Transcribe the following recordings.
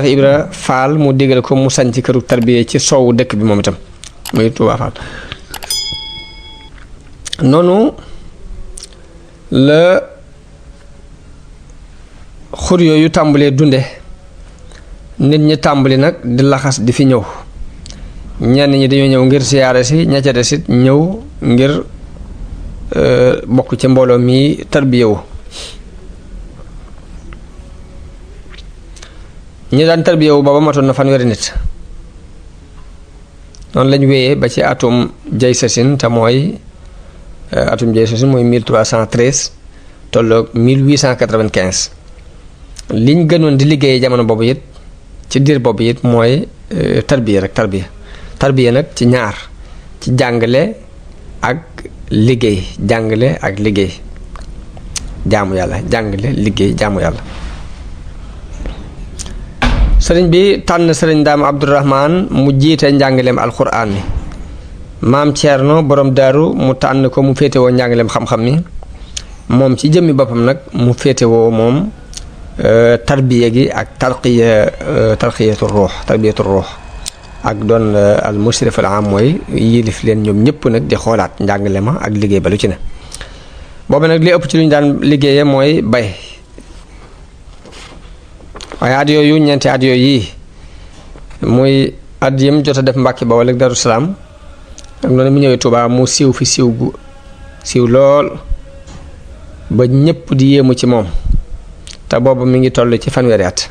Ibra Faal mu digal ko mu sañ ci këru tarbiya ci soowu dëkk bi moom itam muy Touba Fall noonu la xur yooyu tàmbalee dunde nit ñi tàmbali nag di laxas di fi ñëw ñenn ñi dañoo ñëw ngir siyaare si ña ca des it ñëw ngir bokk ci mbooloo mi tarbiyewu ñi daan tarbiyewu booba matoon na fanweeri nit noonu lañ wéyee ba ci atum jay sasin te mooy atum jay sasin mooy 1313 tolloog 1895 liñ gënoon di liggéeyee jamono boobu it ci diir boobu it mooy tarbiya rek tarbiya nag ci ñaar ci jàngale ak liggéey jàngale ak liggéey jaamu yàlla jàngale liggéey jaamu yàlla sëriñ bi tànn sëriñ Daam Abdourahman mu jiite njàngaleem alxuraan mi maam Thierno borom daaru mu tànn ko mu féetewoo njàngaleem xam-xam mi moom ci jëmmi boppam nag mu féetewoo moom tarbiya gi ak tarbiyatu ruux ak doon al musrif al am mooy yilif leen ñoom ñëpp nag di xoolaat njàngale ma ak liggéey ba lu ci ne boobu nag li ëpp ci lu ñu daan liggéeyee mooy bay waaye at yooyu ñeenti at yooyu yi muy at yim jot a def Mbàkke Bawol ak Daru Salaam ak noonu mu ñëwee Tuubaa mu siiw fi siiw lool ba ñëpp di yéemu ci moom te boobu mi ngi toll ci fanweeri at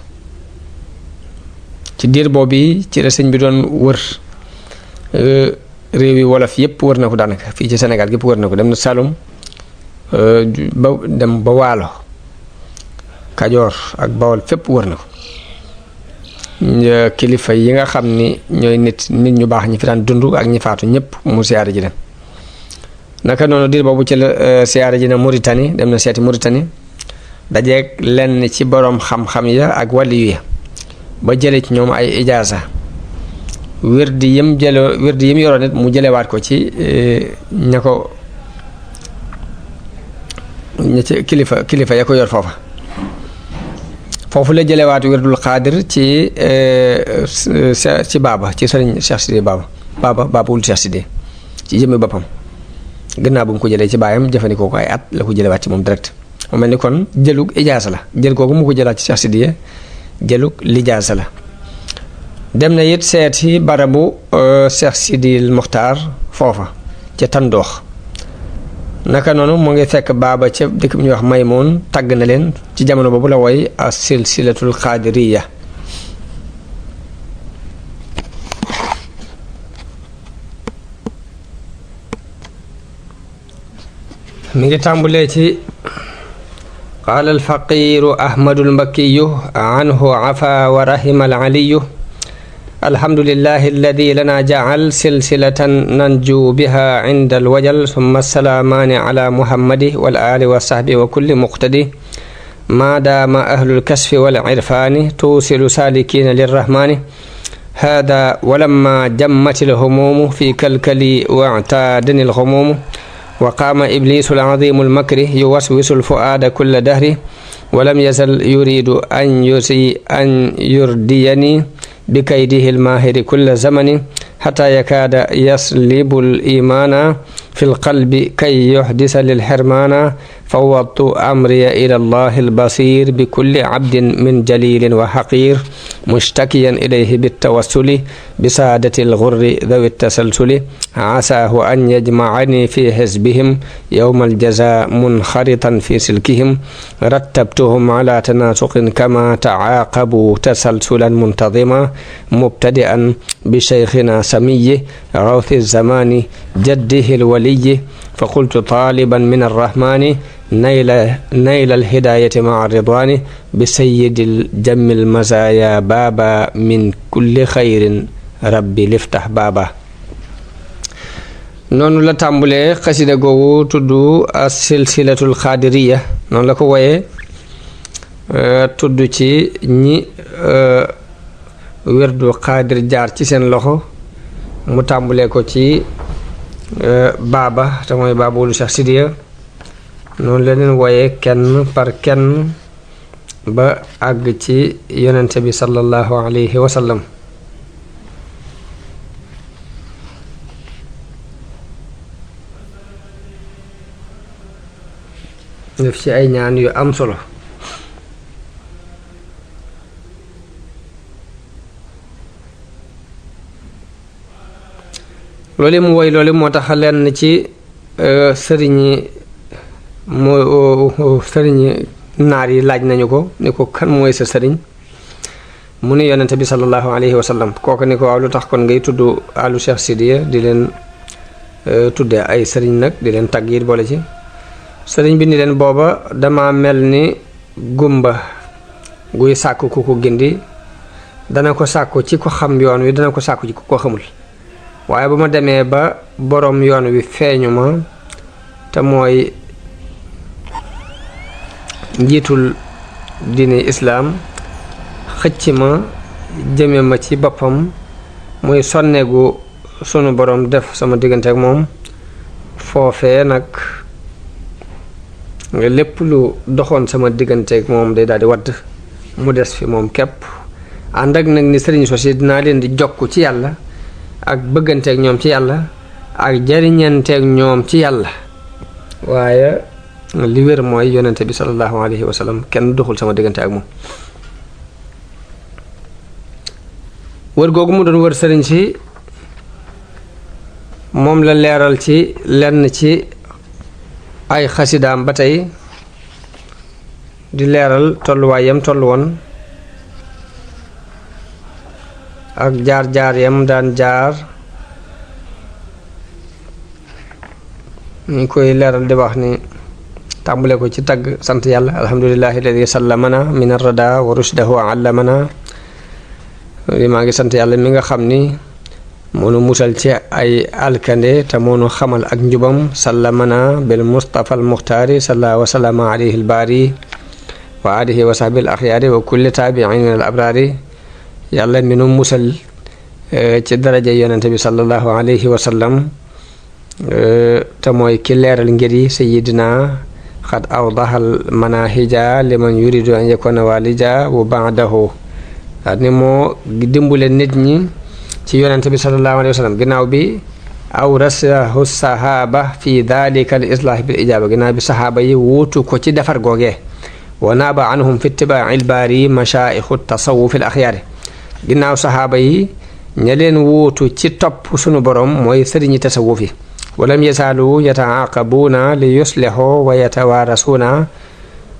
ci diir boobu ci la sëñ bi doon wër réew yi wolof yépp wër na ko daanaka fii ci Sénégal gépp wër na ko dem na Saloum dem ba Waalo Kajoor ak Bawol fépp wër na ko kilifa yi nga xam ni ñooy nit ñu baax ñi fi daan dund ak ñi faatu ñëpp mu siyaare ji leen naka noonu diir boobu ci la siyaare ji na Mauritanie dem na seeti Mauritanie dajeeg lenn ci boroom xam-xam ya ak wàlli ya ba jële ci ñoom ay ijaaza wérdi yim yoroon nit mu jëlewaat ko ci ña ci kilifa ya ko yor foofu la jëlewaat wérdul xaadir ci baaba ci sëriñ Cheikh Sidé baaba wul Cheikh Sidé ci jëmmi boppam gannaaw bu mu ko jëlee ci baayam jëfandikoo ko ay at la ko jëlewaat ci moom direct mu mel ni kon jëlug ijaasa la jël kooku mu ko jëlaat ci Cheikh Sidé jëlug lijaasa la dem na it seeti barabu Cheikh Sidil Muxtaar foofa ca Tandoox naka noonu mu ngi fekk baaba ca dëkk bi ñuy wax Maymoun tàgg na leen ci jamono boobu la woy a silsilatul xaadiriya mi ngi tàmbulee ci qaala alfaqiru ahmadul mbakkiyu anhu afa wa rahima alaliyu alhamdulillahi alladi lana jacal silsilatan nanju biha inda alwajal summa salaamaani ala muhammadi wal ali wa sahbi wa kulli muqtadi ma daama ahlu lkasfi wal irfaani tuusilu salikina lirrahmani hada walamma jammat alhumumu fi kalkali wactaadani alhumumu wa qaama iblisu alcazimu almakri yuwaswisu alfuaada kulla dahri walam yazal yuridu an yurdiyani بكيده الماهر كل زمن حتى يكاد يسلب الإيمان في القلب كي يحدث للحرمان فوضت أمري إلى الله البصير بكل عبد من جليل وحقير مشتكيا إليه بالتوسل بسادة الغر ذوي التسلسل عساه أن يجمعني في حزبهم يوم الجزاء منخرطا في سلكهم رتبتهم على تناسق كما تعاقبوا تسلسلا منتظما مبتدئا بشيخنا سمي غوث الزمان جده الولي فقلت طالبا من الرحمن نيل الهداية مع الرضوان بسيد الجم المزايا بابا من كل خير ربي لفتح بابا noonu la tàmbulee xasida googu tudd as-silsilatul xaadiriya noonu la ko woyee tudd ci ñi wérdu xaadir jaar ci seen loxo mu tàmbulee ko ci baaba te mooy baaba wulu Cheikh Sidiya noonu la leen woyee kenn par kenn ba àgg ci yonente bi sallallahu alayhi wa sallam. def ci ay ñaan yu am solo. loolu mu woy loolu moo tax lenn ci sëriñi naar yi laaj nañu ko ni ko kan mooy sa sëriñ mu ni yonente bi sallallahu alayhi wa sallam. kooku ni ko waaw lu tax kon ngay tudd àllu Cheikh Sidiya di leen tudde ay sëriñ nag di leen tagg it boole ci. sëriñ bi ni leen booba dama mel ni gumba guy sàkku ku ko gindi, dana ko sàkku ci ko xam yoon wi, dana ko sàkku ci ku ko xamul. waaye bu ma demee ba boroom yoon wi feeñu ma te mooy njiitul diine islaam, xëcc ma jëme ma ci boppam, muy sonneegu sunu boroom def sama diggante ak moom, foofee nag nga lépp lu doxoon sama diggante ak moom day daal di wadd mu des fi moom képp. ànd ak nag ni sëriñ sosi dinaa leen di jokk ci yàlla ak bëgganteeg ñoom ci yàlla ak jariñanteeg ñoom ci yàlla. waaye li wér mooy yonente bi sallallahu alayhi wa sallam kenn doxul sama diggante ak moom. wër googu mu doon wër sëriñ si moom la leeral ci lenn ci ay xasidaam ba tey, di leeral tolluwaayam tollu woon ak jaar-jaar yam daan jaar. ñu koy leeral di wax ni tàmbale ko ci tagg sant yàlla, alhamdulillahi alladi sallamana min arrada wa rushdahu allamana. li maa ngi sant yàlla mi nga xam ni moonu musal ci ay alkande te moonu xamal ak njubam. sallamana bil mustafa al muxtaari salla wa sallama alayhi al baari wa alihi wa sahbi al axyaari wa kulli taabiin min al abraari. yàlla mi nu musal ci daraja yonente bi sallallahu alayhi wa sallam te mooy ki leeral ngir yi sayidina xad awdahal manahija liman yuridu an yakuna walija wa baadahu. ni moo dimbule nit ñi ci yonente bi sallallahu alayhi wa sallam ginnaaw bi awrasahu sahaba fi dalika al islaahi bil ijaaba, ginnaaw bi sahaaba yi wuutu ko ci defar googee. wa naaba anhum fi itibaa'i lbaari mashaayixu tasawufi al axyaari, ginnaaw sahaaba yi ña leen wuutu ci topp sunu borom mooy sëriñi tasawuf yi. walam yasaalu yataaqabuuna li yuslihu wa yatawaarasuuna,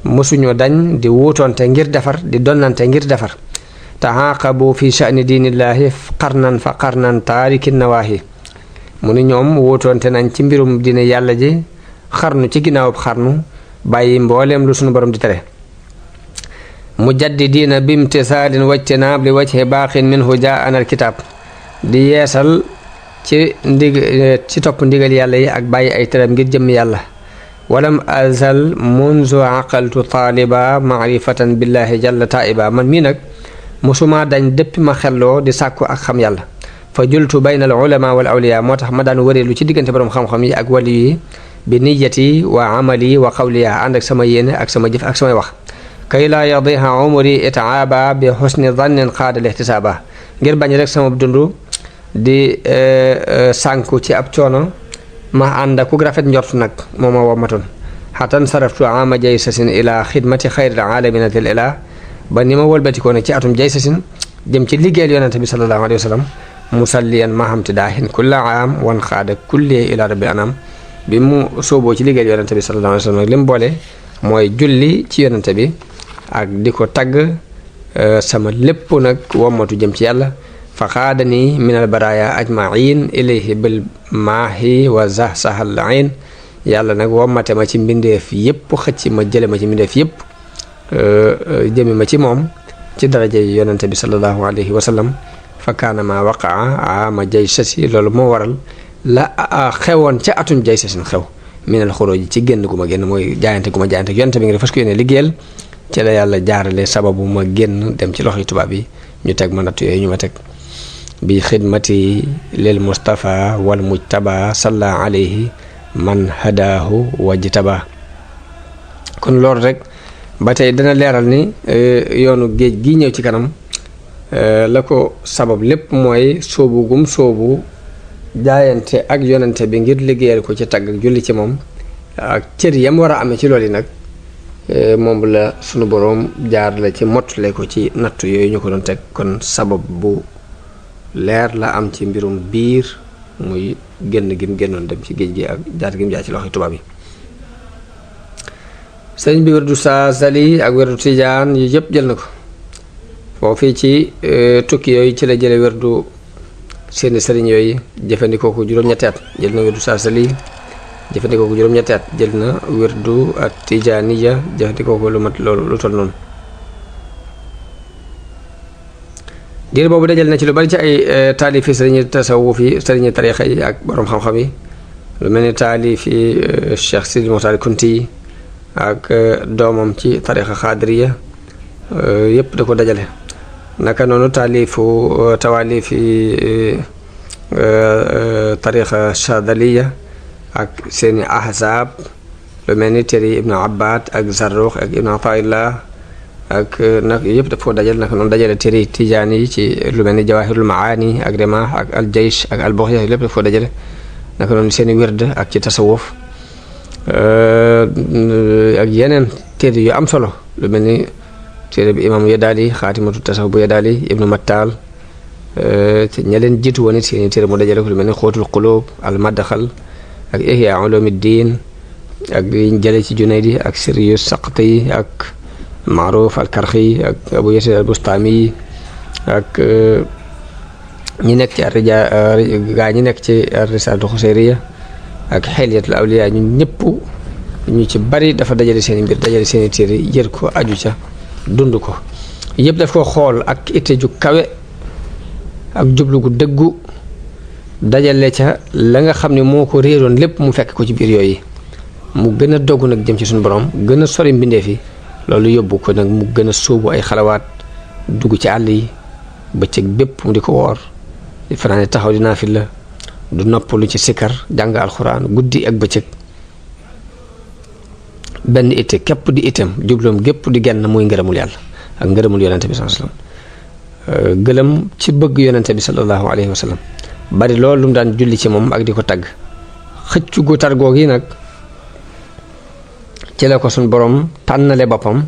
mosuñu dañ di wuutoonte ngir defar, di donnante ngir defar. taaqabu fi sha'ni diinillahi qarnan fa qarnan taariki nawaahi, mu ni ñoom wuutoonte nañ ci mbirum diine yàlla ji xarnu ci ginnaawub xarnu, bàyyi mbooleem lu sunu borom di tere. mujaddidiina bimtisaalin wajtinaab li wajhi baaqin minhu jaa'ana alkitaab, di yeesal ci topp ndigal yàlla yi ak bàyyi ay teram ngir jëmm yàlla. walam azal munzu aqaltu taaliba maarifatan billahi jalla taiba, man mii nag musuma dañ dëppi ma xelloo di sàkku ak xam yàlla. fa jultu bayna al ulama wal awliya, moo tax ma daan wëreelu ci diggante borom xam-xam yi ak wali yi bi niyati wa amali wa qawliya, ànd ak sama yéene ak sama jëf ak samay wax. kay laa yadiha umri itaaba bi xusni dannin qaada lihtisaaba, ngir bañ rek sama dund di sànku ci ab coono, ma ànd ak ku rafet njortu nag moo ma womatoon. xatan saraftu ama jaysasin ila xidmati xayril alamina til ila, ba ni ma wëlbatikoo nag ci atum jaysasin jëm ci liggéeyal yonente bi sallallahu alayhi wa sallam. musalliyan mahamti daahin kulla aam wan xaada kulli ila rabbi anam, bi mu sooboo ci liggéeyal yonente bi sallallahu alayhi wa sallam nag li mu boole mooy julli ci yonente bi ak di ko tagg, sama lépp nag wommatu jëm ci yàlla. fa xaadani min al baraya ajmain ilayhi bil maahi wa zahsahal ain, yàlla nag wommate ma ci mbindeef yépp, xëcc ma jële ma ci mbindeef yépp, jëme ma ci moom ci daraja yonente bi sallallahu alayhi wa sallam. fa kaana ma waqaa ama jaysasi, loolu moo waral la xewoon ca atum jaysasin xew minal xuróoji ci génn gu ma génn, mooy jaayante gu ma jaayante yonente bi ngi fas ko yéene liggéeyal. ci la yàlla jaarale sababu ma génn dem ci loxoy tubaab yi, ñu teg ma natt yooyu ñu ma teg. bi xidmati lil mustafa wal mujtaba salla alayhi man hadaahu wajtaba. kon loolu rek ba tey dana leeral ni yoonu géej gi ñëw ci kanam la ko sabab lépp mooy sóobu gum sóobu jaayante ak yonente bi ngir liggéeyal ko ci tagg ak julli ci moom ak cër yam war a amee ci loolu yi nag moom la sunu boroom jaar la ci mottale ko ci nattu yooyu ñu ko doon teg kon sabab bu leer la am ci mbirum biir muy génn gim génnoon dem ci géej gi ak jaar gim jaar ci loxoy tubaab yi. sëriñ bi werdu Saasali ak werdu Tijaan yi yëpp jël na ko foofu ci tukki yooyu ci la jële werdu seeni sëriñ yooyu jëfandikoo ko juróom-ñetti at jël na werdu Saasali jëfandikoo ko juróom-ñetti at jël na werdu ak Tijaaniya jëfandikoo ko lu mat loolu lu toll noonu. diir boobu dajal na ci lu bari ci ay taalifi sëriñi tasawuf yi sëriñi tariixa yi ak borom xam-xam yi lu mel ni taalifi Cheikh Sidi Moxtaar Kunti yi ak doomam ci tariixa xaadiriya yépp da ko dajale. naka noonu tawaalifi tariixa Chadaliya ak seeni ahzaab lu mel ni téere Ibnu Abbad ak Zarruq ak Ibnu Ataillah ak nag yëpp daf ko dajal naka noonu dajale téere tijaan yi ci lu mel ni Jawahirul Maani ak Rimah ak al Jaysh ak al Bughya lépp daf ko dajale naka noonu seeni wird ak ci tasawuf ak yeneen téere yu am solo lu mel ni téere bi imam Yadaali xaatimatu tasawuf bu Yadaali Ibnu Mattal ña leen jiitu woon it seeni téere mu dajale ko lu mel ni Xóotul Quluub al Madxal ak Ihya Ulumuddin ak yiñ jële ci Junaydi ak Siryu Saqti ak Maaruf al Karxi ak Abu Yasid al Bustami ak ñi nekk ci gaa ñi nekk ci Risaalatu Xuseyriya ak Xilyatul Awliyaa ñu ñëpp ñu ci bari dafa dajale seeni mbir dajale seeni téere yër ko aju ca dund ko yëpp daf ko xool ak itte ju kawe ak jublu gu dëggu dajale ca la nga xam ne moo ko réeroon lépp mu fekk ko ci biir yooyu mu gën a dogg nag jëm ci suñu borom gën a sori mbindeef yi loolu yóbbu ko nag mu gën a sóobu ay xalawaat dugg ci àll yi bëccëg bépp mu di ko woor di fanaane taxaw di naafila du noppalu ci sikkar jàng alxuraan guddi ak bëccëg benn itte képp di itam jubloom gépp di genn muy ngërëmul yàlla ak ngërëmul yonente bi sallallahu alayhi wasallam gëlëm ci bëgg yonente bi sallallahu alayhi wasallam bari loolu lu mu daan julli ci moom ak di ko tagg xëccu gu tar googi nag ci la ko suñ borom tànnale boppam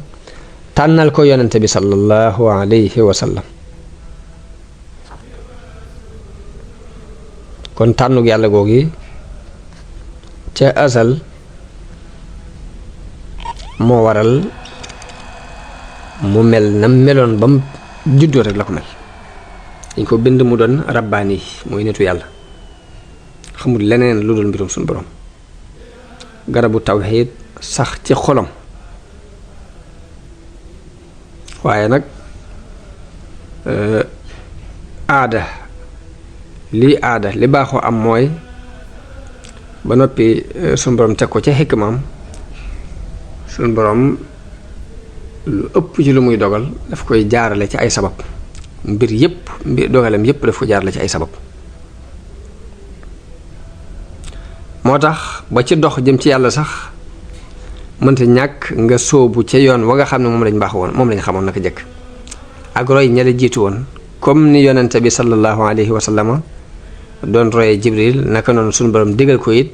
tànnal ko yonente bi sallallahu alayhi wasallam kon tànnug yàlla googi ca asal moo waral mu mel na meloon ba mu juddoo rek la ko mel dañ ko bind mu doon rabbaani mooy nitu yàlla xamul leneen lu dul mbirum suñu borom garabu tawxiid sax ci xolam waaye nag aada li baaxoo am mooy ba noppi suñu borom teg ko ca xikmaam suñu borom lu ëpp ci lu muy dogal daf koy jaarale ci ay sabab mbir yépp dogalam yépp daf ko jaarale ci ay sabab moo tax ba ci dox jëm ci yàlla sax mënta ñàkk nga sóobu ca yoon wa nga xam ne moom lañ baax woon moom lañ xamoon naka jëkk ak roy ña la jiitu woon comme ni yonente bi sallallahu alayhi wa sallama doon royee Jibril naka noonu suñu borom digal ko it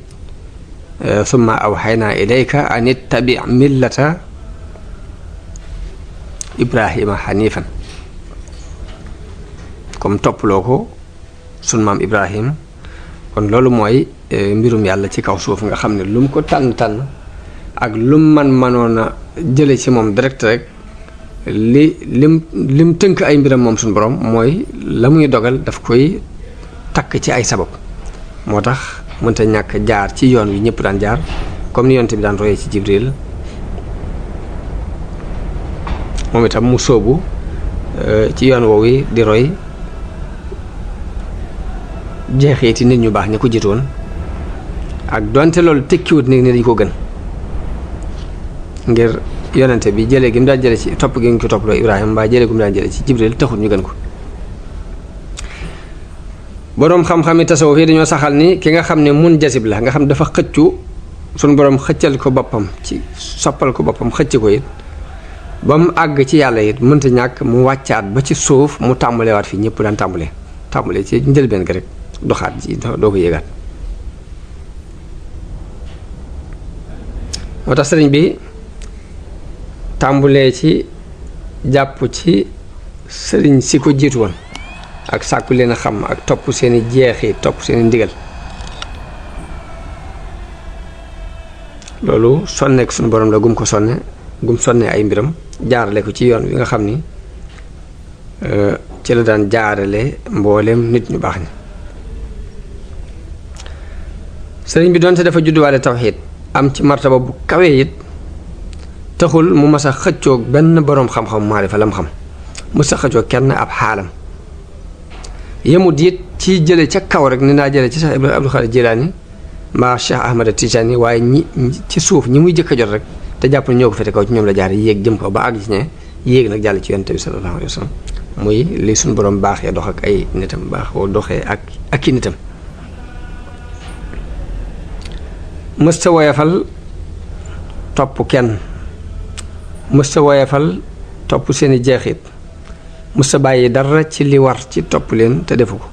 summa awxaynaa ilayka an ittabi millata Ibrahima xanifan comme topploo ko sunu maam Ibrahim kon loolu mooy mbirum yàlla ci kaw suuf nga xam ne lu mu ko tànn ak lu mu manoon a jële ci moom direct rek lim tënk ay mbiram moom suñu borom mooy la muy dogal daf koy takk ci ay sabab moo tax mënta ñàkk jaar ci yoon wi ñëpp daan jaar comme ni yonte bi daan royee ci Jibril moom itam mu sóobu ci yoon woowu di roy jeexeeti nit ñu baax ña ko jiitoon ak donte loolu tekkiwut ni dañ ko gën ngir yonente bi jëlee gi mu daan jële ci topp gi ñu ko topploo Ibrahima mbaa jëlee gi mu daan jële ci Jibril taxut ñu gën ko boroom xam-xami tasawuf yi dañoo saxal ni ki nga xam ne mun jasib la nga xam dafa xëccu suñu boroom xëccal ko boppam ci soppal ko boppam xëcc ko it ba mu àgg ci yàlla it mënta ñàkk mu wàccaat ba ci suuf mu tàmbalewaat fii ñëpp daan tàmbalee ci njëlbeen ga rek doxaat ji doo ko yéegaat. moo tax sëriñ bi tàmbulee ci jàpp ci sëriñ si ko jiitu woon ak sàkku leen a xam ak topp seeni jeexi topp seeni ndigal. loolu sonneek suñu borom la gum sonne ay mbiram jaarale ko ci yoon wi nga xam ni ci la daan jaarale mboolem nit ñu baax ñi. sëriñ bi doonte dafa judduwaale tawxiid am ci martaba bu kawee it taxul mu mas a xëccoog benn boroom xam-xam maarifa lam xam mu sa xëccoog kenn ab xaalam yemut it ci jële ca kaw rek ni naa jële ci Cheikh Abdul Xaadir Jilaani mbaa Cheikh Ahmad Tijaani waaye ñi ci suuf ñi muy jëkk a jot rek te jàpp ne ñoo ko fete kaw ci ñoom la jaar yéeg jëm ko ba àgg ci ne yéeg nag jàll ci yonent bi sallallahu alayhi wa sallam muy li suñu borom baaxee dox ak ay nitam baaxoo doxee ak i nitam. mësta woyefal topp kenn mësta woyefal topp seeni jeexit mësta bàyyi dara ci li war ci topp leen te defu ko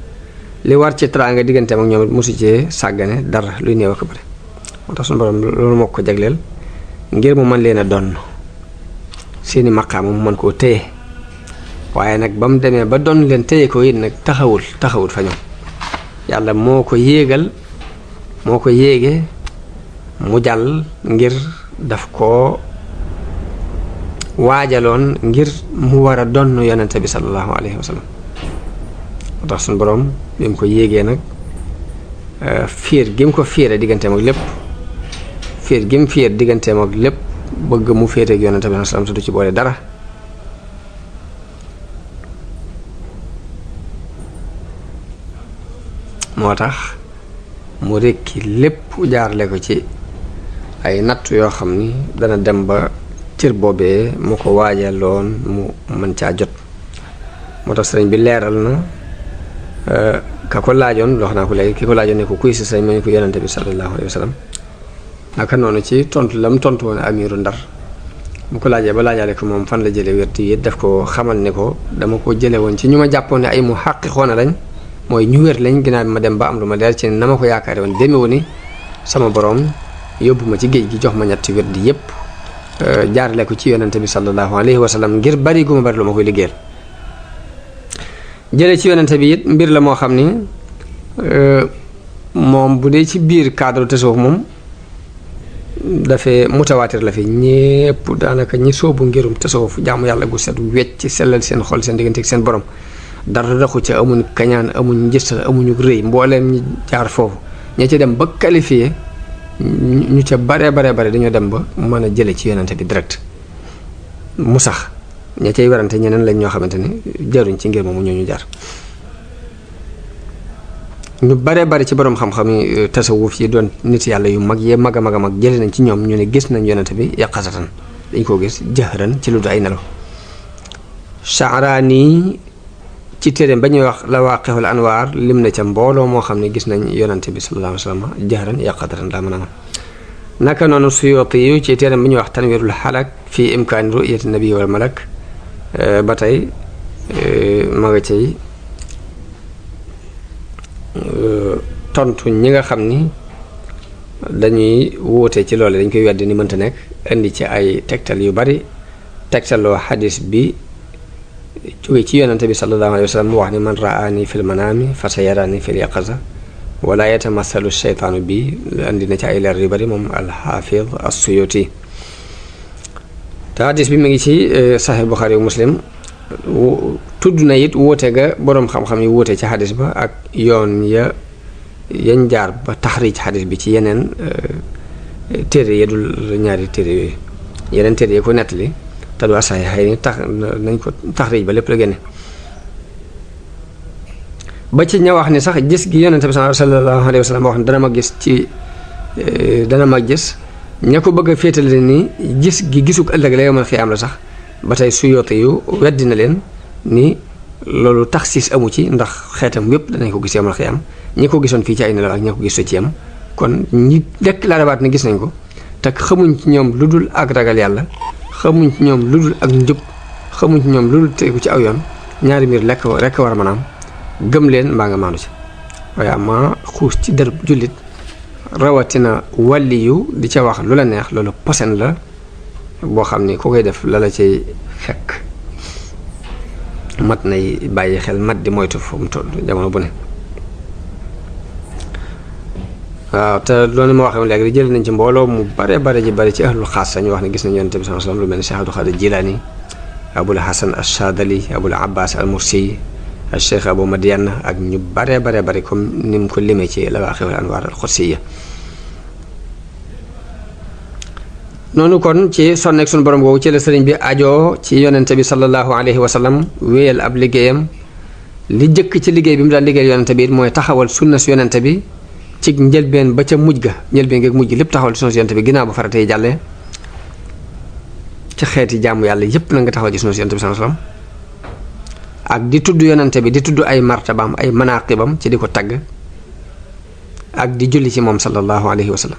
li war ci teraanga digganteem ak ñoom it mosu cee sàggane dara luy néew ak bare. moo tax suñu borom loolu moo ko jagleel ngir mu mën leen a donn seeni maqaama mu mën koo téye waaye nag ba mu demee ba doon leen téye ko it nag taxawul fa ñoom yàlla moo ko yéege mu jàll ngir daf ko waajaloon ngir mu war a donn yonente bi sallallahu alayhi wa sallam. moo tax suñu borom bi mu ko yéegee nag fiir gi mu ko fiire digganteem ak lépp fiir gi mu fiir digganteem ak lépp bëgg mu féete ak yonente bi sallallahu alayhi wa sallam te du ci boole dara. moo tax mu rekki lépp jaarale ko ci ay natt yoo xam ni dana dem ba cër boobee mu ko waajaloon mu mën caa jot. moo tax sëriñ bi leeral na ka ko laajoon wax naa ko léegi ki ko laajoon ne ko kuy si sëriñ mu ne ko yonente bi sallallahu alayhi wa sallam naka noonu ci tontu la mu tontu woon amiru Ndar bu ko laajee ba laajaale ko moom fan la jëlee wérti yi daf ko xamal ne ko dama ko jële woon ci ñu ma jàppoon ne ay mu xàqiqoona lañ mooy ñu wér lañ ginnaaw bi ma dem ba am lu ma leer ci na ma ko yaakaare woon demewu ni sama borom yóbbu ma ci géej gi jox ma ñetti wér di yépp jaarale ko ci yonente bi sallallahu alayhi wa sallam ngir bari gu ma bari lu ma koy liggéeyal. jële ci yonente bi it mbir la moo xam ni moom bu dee ci biir cadre tasawuf moom dafay mutawaatir la fi ñépp daanaka ñi soobu ngirum tasawuf jaamu yàlla gu set wecc sellal seen xol seen diggante ak seen borom dara raxu ca amuñ kañaan amuñ njëstal amuñu rëy mbooleem ñi jaar foofu ña ca dem ba qualifié ñu ca bare dañoo dem ba mën a jële ci yonente bi direct mu sax ña cay werante ñeneen lañ ñoo xamante ne jaruñ ci ngir moomu ñu jaar. ñu bare ci borom xam-xam yi tasawuf yi doon nit yàlla yu mag yee mag a mag jële nañ ci ñoom ñu ne gis nañ yonente bi yaqasatan dañ koo gis jahran ci lu du ay nelaw. Sha'rani ci téeréem ba ñuy wax Lawaqihul Anwaar lim na ca mbooloo moo xam ne gis nañ yonente bi sallallahu alayhi wa sallam jahran yaqasatan daa mën a am. naka noonu Suyuti yu ci téeréem ba ñuy wax Tanwirul Halak fi imkaani ru'yati nabi wal malak ba tey ma nga cay tontu ñi nga xam ni dañuy wuute ci loolu dañ koy weddi ni mënta nekk indi ci ay tegtal yu bari tegtaloo xadis bi jóge ci yonante bi sallallahu alayhi wa sallam mu wax ni man raani fil manaami fa sayarani fil yaqaza wala yatamathalu sheytaanu bi indi na ci ay leer yu bari moom alxaafid as-Suyuti te xadis bi mu ngi ci Sahih Bukhari wu Muslim tudd na it wuute ga boroom xam-xam yi wuute ci xadis ba ak yoon yañ jaar ba taxriij xadis bi ci yeneen téere ya dul ñaari téere yooyu yeneen téere yi ko nettali te du asaay xëy ni tax nañ ko taxriij ba lépp la génne ba ci ña wax ni sax gis gi yonente bi sallallahu alayhi wa sallam wax ne dana ma gis ña ko bëgg a féetale ni gis gi gisuk ëllëg la yawmal xiyaam la sax ba tey Suyuti yu weddi na leen ni loolu taxsiis amu ci ndax xeetam wépp danañ ko gis yawmal xiyaam ñi ko gisoon fii ci ay nelaw ak ñi ko gis ci yam kon ñi déclaré waat ne gis nañ ko te xamuñ ci ñoom lu dul ak ragal yàlla xamuñ ci ñoom lu dul ak njub xamuñ ci ñoom lu dul tegu ci aw yoon ñaari mbir rekk war a mën a am gëm leen mbaa nga maandu ci waaye ma xuus ci dër jullit rawatina wàlli yu di ca wax lu la neex loolu posen la boo xam ni ku koy def la la cay fekk mat nay bàyyi xel mat di moytu fu mu toll jamono bu ne waaw te loolu ma waxee léegi jël nañ ci mbooloo mu bare ci ahlul xaas sañu wax ne gis nañ yonent bi sallallahu alayhi wasallam lu mel ne Cheikh Abdul Xaadir Jilaani Abul Hasan Ash-Shadali Abul Abbas al-Mursi Cheikh Abu Madian ak ñu bare comme ni mu ko limee ci Lawaaqi'ul Anwaar al-Qudsiyya noonu kon ci sonneeg suñu borom boobu ci la sëriñ bi ajoo ci yonente bi sallallahu alayhi wa sallam wéyal ab liggéeyam li jëkk ci liggéey bi mu daan liggéeyal yonente bi mooy taxawal sunna si yonente bi ci njëlbeen ba ca mujj ga njëlbeen geeg mujj lépp taxawal sunna si yonente bi ginnaaw ba faratee jàllee ci xeeti jaamu yàlla yépp na nga taxawal ci sunna si yonente bi sallallahu alayhi wa sallam ak di tudd yonente bi di tudd ay martabaam ay manaqibam ci di ko tagg ak di julli ci moom sallallahu alayhi wa sallam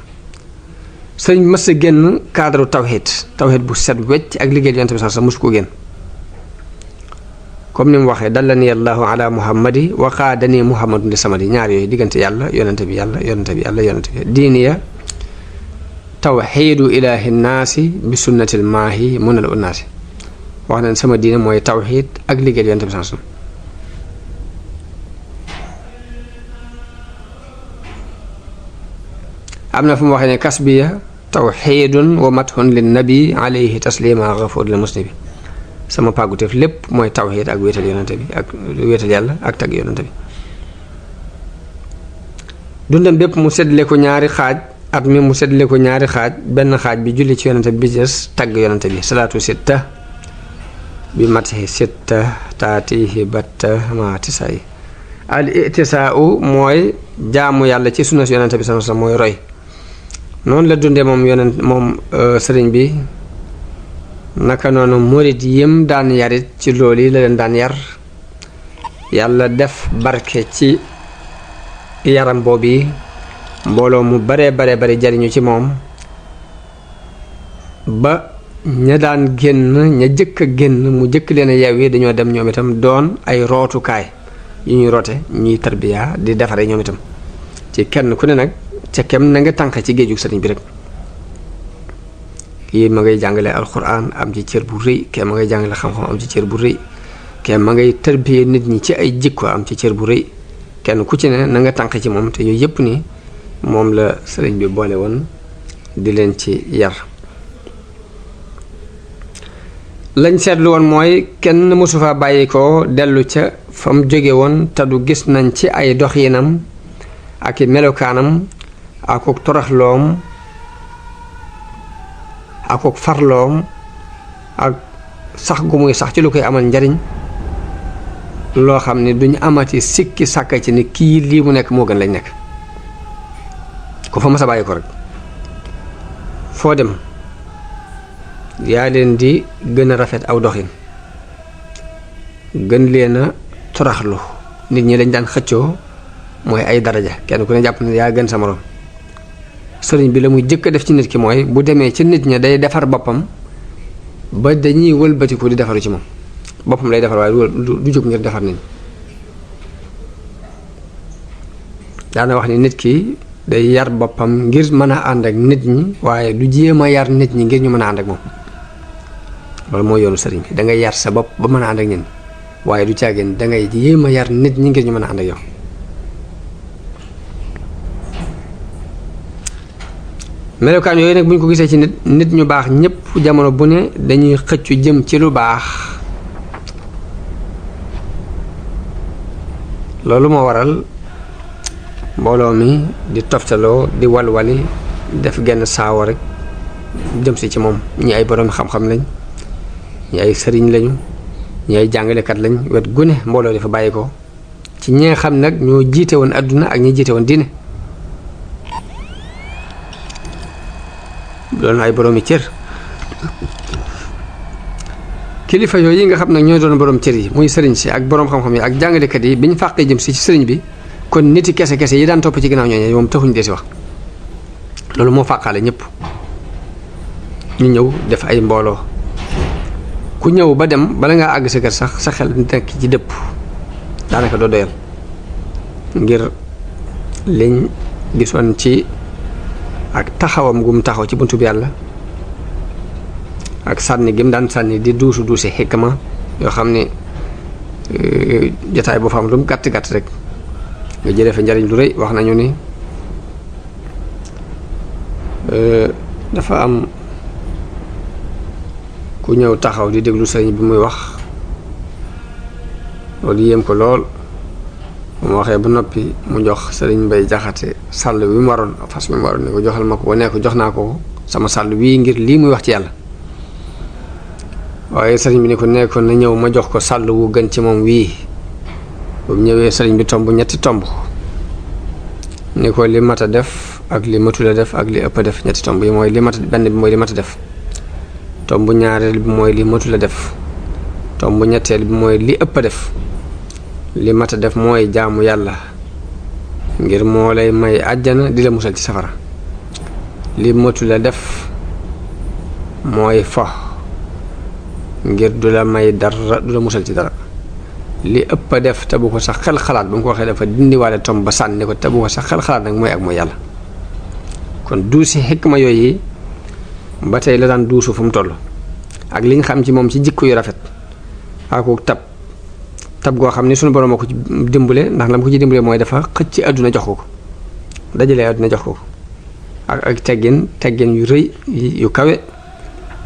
sëriñ mës a génn cadre tawhid bu set wecc ak liggéey yonente bi sallallahu alayhi wa sallam musu ko génn comme ni mu waxee dallani allahu ala muhammadi wa qaadani muhammadun li samadi ñaar yooyu diggante yàlla yonente bi diiniya tawxiidu ilaahi naasi bi sunnatil maahi munal unnaasi wax nañ sama diine mooy tawxiid ak liggéey yonente bi sallallahu alayhi wasallam am na fu mu waxee ne kasbiya tawxiidun wa mathun lin nabi alayhi taslima gafuur lil muslimin sama pàgguteef lépp mooy tawxiid ak wéetal yonente bi ak wéetal yàlla ak tagg yonente bi dundam bépp mu seddale ko ñaari xaaj at mi mu seddale ko ñaari xaaj benn xaaj bi julli ci yonente bi des tagg yonente bi salaatu sitta bi matihi sitta taatihi batta ma tisayi al itisaau mooy jaamu yàlla ci sunna si yonente bi sama mooy roy noonu la dundee moom sëriñ bi naka noonu murit yim daan yarit ci loolu yi la leen daan yar yàlla def barke ci yaram boobu mbooloo mu bare jariñu ci moom ba ña daan génn ña jëkk a génn mu jëkk leen a yeew yi dañoo dem ñoom itam doon ay rootukaay yu ñuy roote ñuy tarbiya di defare ñoom itam ci kenn ku ne nag ca kem na nga tànq ci géejug sëriñ bi rek kii ma ngay jàngale alquran am ci cër bu rëy kee ma ngay jàngale xam-xam am ci cër bu rëy kee ma ngay tarbiya nit ñi ci ay jikko am ci cër bu rëy kenn ku ci ne na nga tànq ci moom te yooyu yëpp ni moom la sëriñ bi boole woon di leen ci yar lañ seetlu woon mooy kenn mësu fa bàyyi ko dellu ca fa mu jóge woon te du gis nañ ci ay doxinam ak i melokaanam akuk toraxloom akuk farloom ak sax gu muy sax ci lu koy amal njariñ loo xam ne duñ amati sikki sàkka ci ni kii lii mu nekk moo gën lañ nekk ko fa mas a bàyyi ko rek foo dem yaa leen di gën a rafet aw doxin gën leen a toraxlu nit ñi lañ daan xëccoo mooy ay daraja kenn ku ne jàpp ne yaa gën sa morom sëriñ bi la muy jëkk a def ci nit ki mooy bu demee ci nit ña day defar boppam ba dañuy wëlbatiku di defaru ci moom boppam lay defar waaye du jóg ngir defar nit ñi daana wax ni nit ki day yar boppam ngir mën a ànd ak nit ñi waaye du jéem a yar nit ñi ngir ñu mën a ànd ak moom loolu mooy yoonu sëriñ bi dangay yar sa bopp ba mën a ànd ak nit ñi waaye du caagin dangay jéem a yar nit ñi ngir ñu mën a ànd ak yow melokaan yooyu nag bu ñu ko gisee ci nit ñu baax ñépp jamono bu ne dañuy xëccu jëm ci lu baax loolu moo waral mbooloo mi di toftaloo di walwali def genn saawo rek jëm si ci moom ñi ay borom xam-xam lañ ñi ay sëriñ lañu ñi ay jàngalekat lañ wet gune mbooloo dafa bàyyi ko ci ñi nga xam nag ñoo jiite woon adduna ak ñi jiite woon diine doon ay boroomi cër kilifa yooyu yi nga xam nag ñooy doon borom cër yi muy sëriñ si ak borom xam-xam yi ak jàngalekat yi bi ñu fàqee jëm si ci sëriñ bi kon niti kese yi daan topp ci ginnaaw ñooñu moom taxuñ dee si wax loolu moo fàqaale ñëpp ñu ñëw def ay mbooloo ku ñëw ba dem bala ngaa àgg sa kër sax sa xel nekk ci dëpp daanaka doo doyal ngir liñ gisoon ci ak taxawam gum taxaw ci buntu bi yàlla ak sànni gim daan sànni di duusi xikma yoo xam ne jotaay boo fa am lu mu gàtt gàtt rek nga jëlee fa njariñ lu rëy. wax nañu ni dafa am ku ñëw taxaw di déglu sëriñ bi muy wax loolu yéem ko lool mu waxee ba noppi mu jox sëriñ Mbay Jaxate sàll wi mu waroon fas wi mu waroon ne ko joxal ma ko ba ne ko jox naa ko sama sàll wii ngir lii muy wax ci yàlla. waaye sëriñ bi ne ko nekkoon na ñëw ma jox ko sàll wu gën ci moom wii. bu ñëwee sëriñ bi tomb ñetti tomb ni ko li mat a def ak li matul a def ak li ëpp a def. ñetti tomb yi mooy li mat benn bi mooy li mat a def, tomb ñaareel bi mooy li matul a def, tomb ñetteel bi mooy li ëpp a def. li mat a def mooy jaamu yàlla ngir moo lay may àjjana di la musal ci safara. li matul a def mooy fo ngir du la may dara, du la musal ci dara. li ëpp a def te bu ko sax xel xalaat ba mu ko waxee dafa dindiwaale tomb ba sànni ko te bu ko sax xel xalaat nag mooy ak mooy yàlla. kon duusi xikma yooyu ba tey la daan duusu fu mu toll ak li ñu xam ci moom ci jikko yu rafet ak tab goo xam ni sunu borom a ko ci dimbale, ndax la mu ko ci dimbale mooy dafa xëcc àdduna jox ko dajalee àdduna jox ko ak teggin yu rëy yu kawe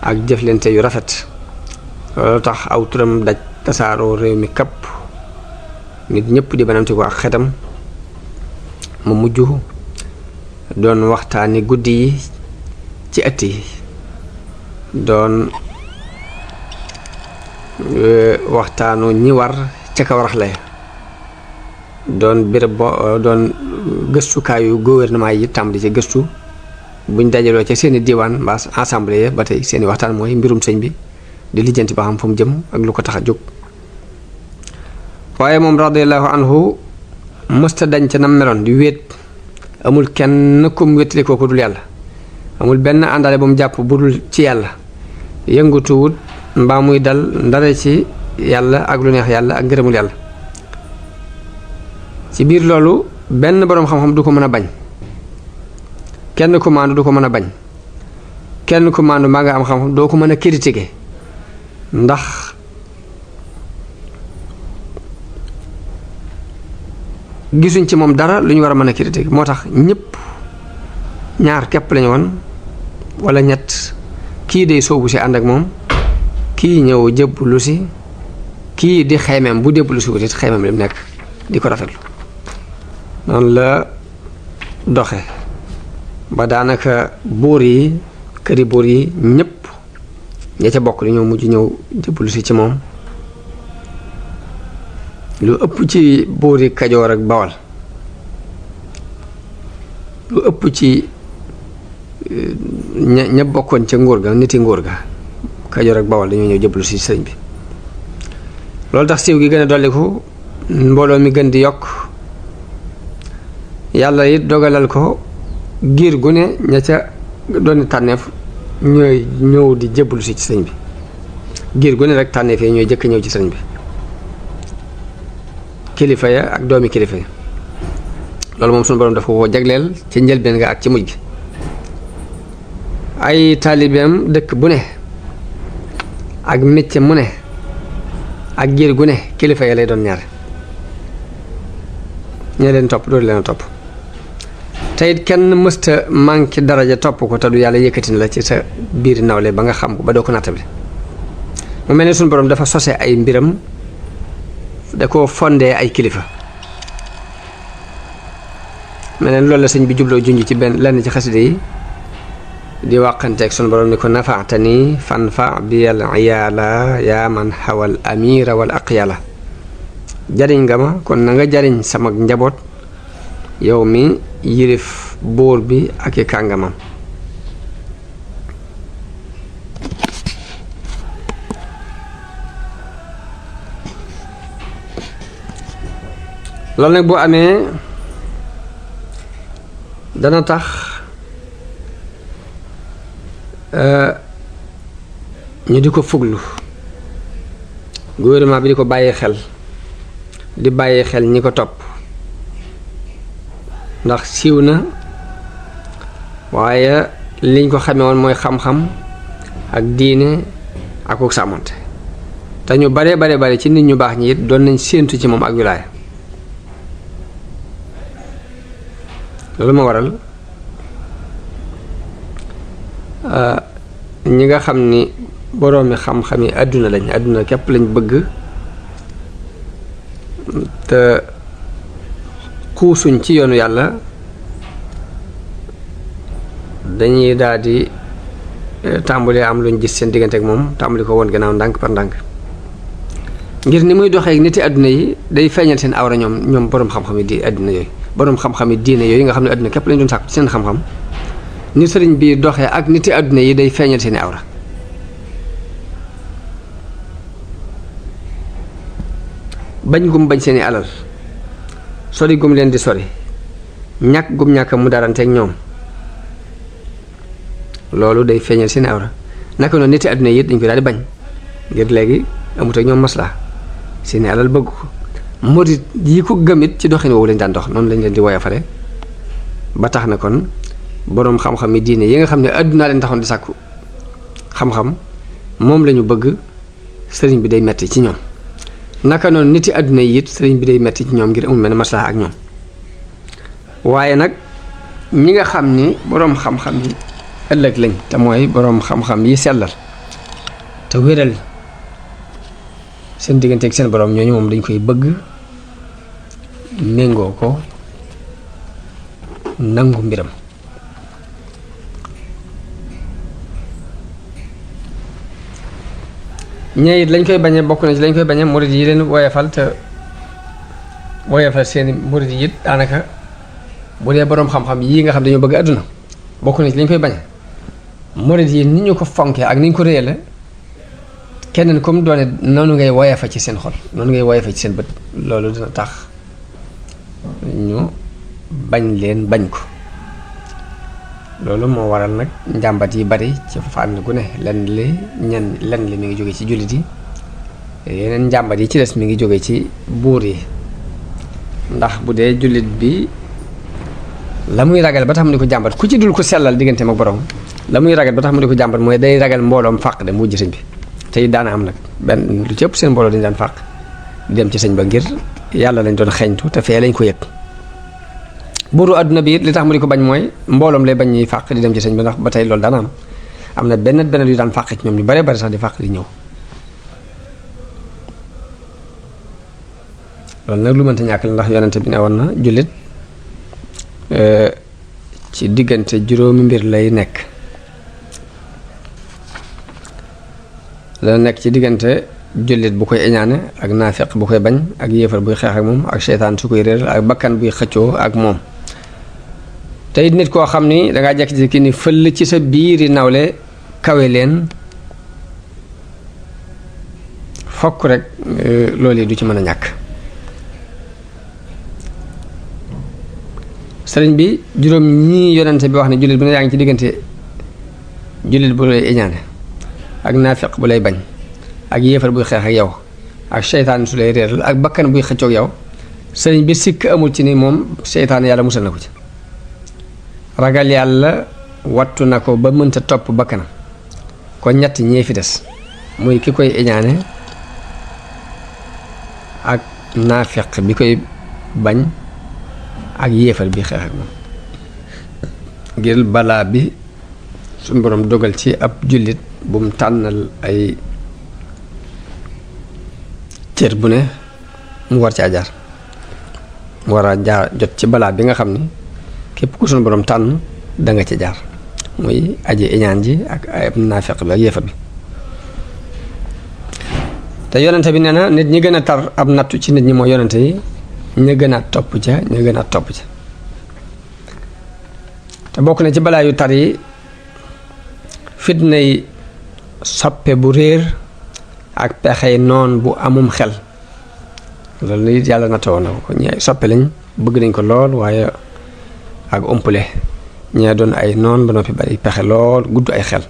ak jëflante yu rafet. loolu tax aw turam daj tasaaroo réew mi kapp, nit ñëpp di banamti ko ak xetam. mu mujj doon waxtaani guddi yi ci ëtt yi, doon waxtaanu ñi war ca kaw raxle, doon béréb doon gëstukaayu gouvernement yi tàmbali ci gëstu buñ dajaloo ca seeni diwaan mbaa assemblée ba tey seeni waxtaan mooy mbirum sëñ bi di lijjanti ba xam fu mu jëm ak lu ko tax a jóg. waaye moom radiyallahu anhu mësta dañ ca nam meloon di wéet, amul kenn kum wéttali ko ku dul yàlla, amul benn àndaale bu mu jàpp bu dul ci yàlla, yëngutuwut mbaa muy dal ndare ci yàlla ak lu neex yàlla ak ngërëmul yàlla. ci biir loolu benn boroom xam-xam du ko mën a bañ, kenn ku maandu du ko mën a bañ, kenn ku maandu maa nga am xam-xam doo ko mën a critiquer, ndax gisuñ ci moom dara lu ñu war a mën a critiquer. moo tax ñëpp ñaar képp lañu woon wala ñett, kii day soobu si ànd ak moom, kii ñëw jébbalu si, kii di xeymem bu jébbalu si wutit xeymem li mu nekk di ko rafetlu. noonu la doxe ba daanaka buur yi, këri buur yi ñëpp ña ca bokk dañoo mujj ñëw jébbalu si ci moom. lu ëpp ci buuri Kajoor ak Bawal, lu ëpp ci ña bokkoon ca nguur ga, niti nguur ga Kajoor ak Bawal dañoo ñëw jébbalu si sëriñ bi. loolu tax siiw gi gën a dolliku, mbooloo mi gën di yokk, yàlla it dogalal ko giir gu ne ña ca doon tànneef ñooy ñëw di jébbalu si ci sëriñ bi. giir gu ne rek tànneef yi ñooy jëkk ñëw ci sëriñ bi, kilifa ya ak doomi kilifa ya. loolu moom sunu borom dafa ko jagleel ci njëlbeen nga ak ci mujj gi. ay taalibeem dëkk bu ne ak métier mu ne ak giir gu ne kilifa ya lay doon ñaare, ñee leen topp dootu leen topp. te it kenn mësta manqué daraja topp ko te du yàlla yëkkati na la ci sa biir nawle ba nga xam ko ba doo ko nattable. mu mel ne sunu borom dafa sose ay mbiram, da ko fondé ay kilifa. mel ne loolu la sëñ bi jubloo junj ci benn lenn ci xaside yi di wàqanteeg sunu borom ni ko nafaatani fanfa biyal iyaala yaa man xawal amira wal aqyala. jariñ nga ma kon na nga jariñ sama njaboot yow mi yilif buur bi ak i kàngamam. loolu nag boo amee dana tax ñu di ko fuglu gouvernement bi di ko bàyyi xel di bàyyi xel ñi ko topp ndax siiw na waaye liñ ko xamee woon mooy xam-xam ak diine ak ko sàmmonte te ñu bare ci nit ñu baax ñi it doon nañ séentu ci moom ak wilaaya loolu ma waral ñi nga xam ni boroomi xam-xam yi àdduna képp lañ bëgg te xuusuñ ci yoonu yàlla dañuy daal di tàmbali am luñ gis seen diggante ak moom tàmbali ko woon gannaaw ndànk par ndànk ngir ni muy doxee ak niti àdduna yi day feeñal seen awra ñoom boroom xam-xam yi di àdduna yooyu boroom xam-xam yi diine yooyu nga xam ne àdduna képp lañ doon sàkku ci seen xam-xam ni sëriñ bi doxee ak niti àdduna yi day feeñal seeni awra bañ gum bañ seeni alal sori gum leen di sori ñàkk gum ñàkk mu daranteeg ñoom loolu day feeñal seeni awra naka noonu niti àdduna yi dañ ko daal di bañ ngir léegi amut ak ñoom maslaa seeni alal bëgg ko murit yi ko gëmit ci doxin woowu lañ daan dox noonu lañ leen di woyofale ba tax na kon boroom xam-xam yi diine yi nga xam ne àdduna leen taxoon di sàkku xam-xam moom lañu bëgg sëriñ bi day metti ci ñoom naka noonu niti àdduna yi it sëriñ bi day metti ci ñoom ngir amul mel ne maslaa ak ñoom waaye nag ñi nga xam ni boroom xam-xam yi ëllëg lañ te mooy boroom xam-xam yi sellal te wéral seen diggante ak seen boroom ñooñu moom dañ koy bëgg méngoo ko nangu mbiram ñee it lañ koy bañee bokk na ci lañ koy bañee murid yi leen woyofal te woyofal seeni murid yi it daanaka bu dee boroom xam-xam yii nga xam dañoo bëgg àdduna bokk na ci lañ koy bañee murid yi ni ñu ko fonkee ak ni ñu ko réyale kenn comme doone noonu ngay woyofa ci seen xol noonu ngay woyofa ci seen bët loolu dina tax ñu bañ leen bañ ko loolu moo waral nag njàmbat yi bari ci fànn gu ne lenn li mi ngi jóge ci jullit yi yeneen njàmbat yi ci des mi ngi jóge ci buur yi ndax bu dee jullit bi la muy ragal ba tax mu di ko jàmbat ku ci dul ko sellal digganteem ak borom la muy ragal ba tax mu di ko jàmbat mooy day ragal mbooloom fàq dem wujj sëñ bi tey daana am nag benn lu ci ëpp seen mbooloo dañu daan fàq di dem ci sëñ ba ngir yàlla lañ doon xeeñtu te fee lañ ko yëg buuru àdduna bi it li tax mu di ko bañ mooy mbooloom lay bañ ñuy fàq di dem ci sëñ ba ndax ba tey loolu daana am na benn yu daan fàq ci ñoom ñu bare bari sax di fàq di ñëw loolu nag lu mënta ñàkk la ndax yonente bi ne woon na jullit ci diggante juróomi mbir lay nekk dana nekk ci diggante jullit bu koy iñaane ak naafeq bu koy bañ ak yéefar buy xeex ak moom ak seytaan su koy réeral ak bakkan buy xëccoo ak moom tey nit koo xam ni dangaa jekki-jekki ni fëll ci sa biiri nawle kawe leen fokk rek loolu yi du ci mën a ñàkk sëriñ bi juróom ñii yonente bi wax ne jullit bu ne yaa ngi ci diggante jullit bu lay iñaane ak naafeq bu lay bañ ak yéefar buy xeex ak yow ak seytaan su lay réeral ak bakkan buy xëccoog yow sëriñ bi sikk amul ci ni moom seytaan yàlla musal na ko ci ragal yàlla wattu na ko ba mënta topp bakkanam kon ñett ñee fi des muy ki koy iñaane ak naafeq bi koy bañ ak yéefar bi xeex ak moom ngir balaa bi suñu borom dogal ci ab jullit bu mu tànnal ay cër bu ne mu war caa jaar mu war a jaar jot ci balaa bi nga xam ni képp ku suñu borom tànn da nga ci jaar muy aji iñaan ji ak ay naafeq bi ak yéefar bi te yonente bi nee na nit ñi gën a tar ab nattu ci nit ñi mooy yonente yi ña gën a topp ca te bokk na ci balaa yu tar yi fitnay soppe bu réer ak pexey noon bu amum xel loolu it yàlla nattoo na ko ñee soppe lañ bëgg nañ ko lool waaye ak umpule ñee doon ay noon ba noppi bari pexe lool gudd ay xel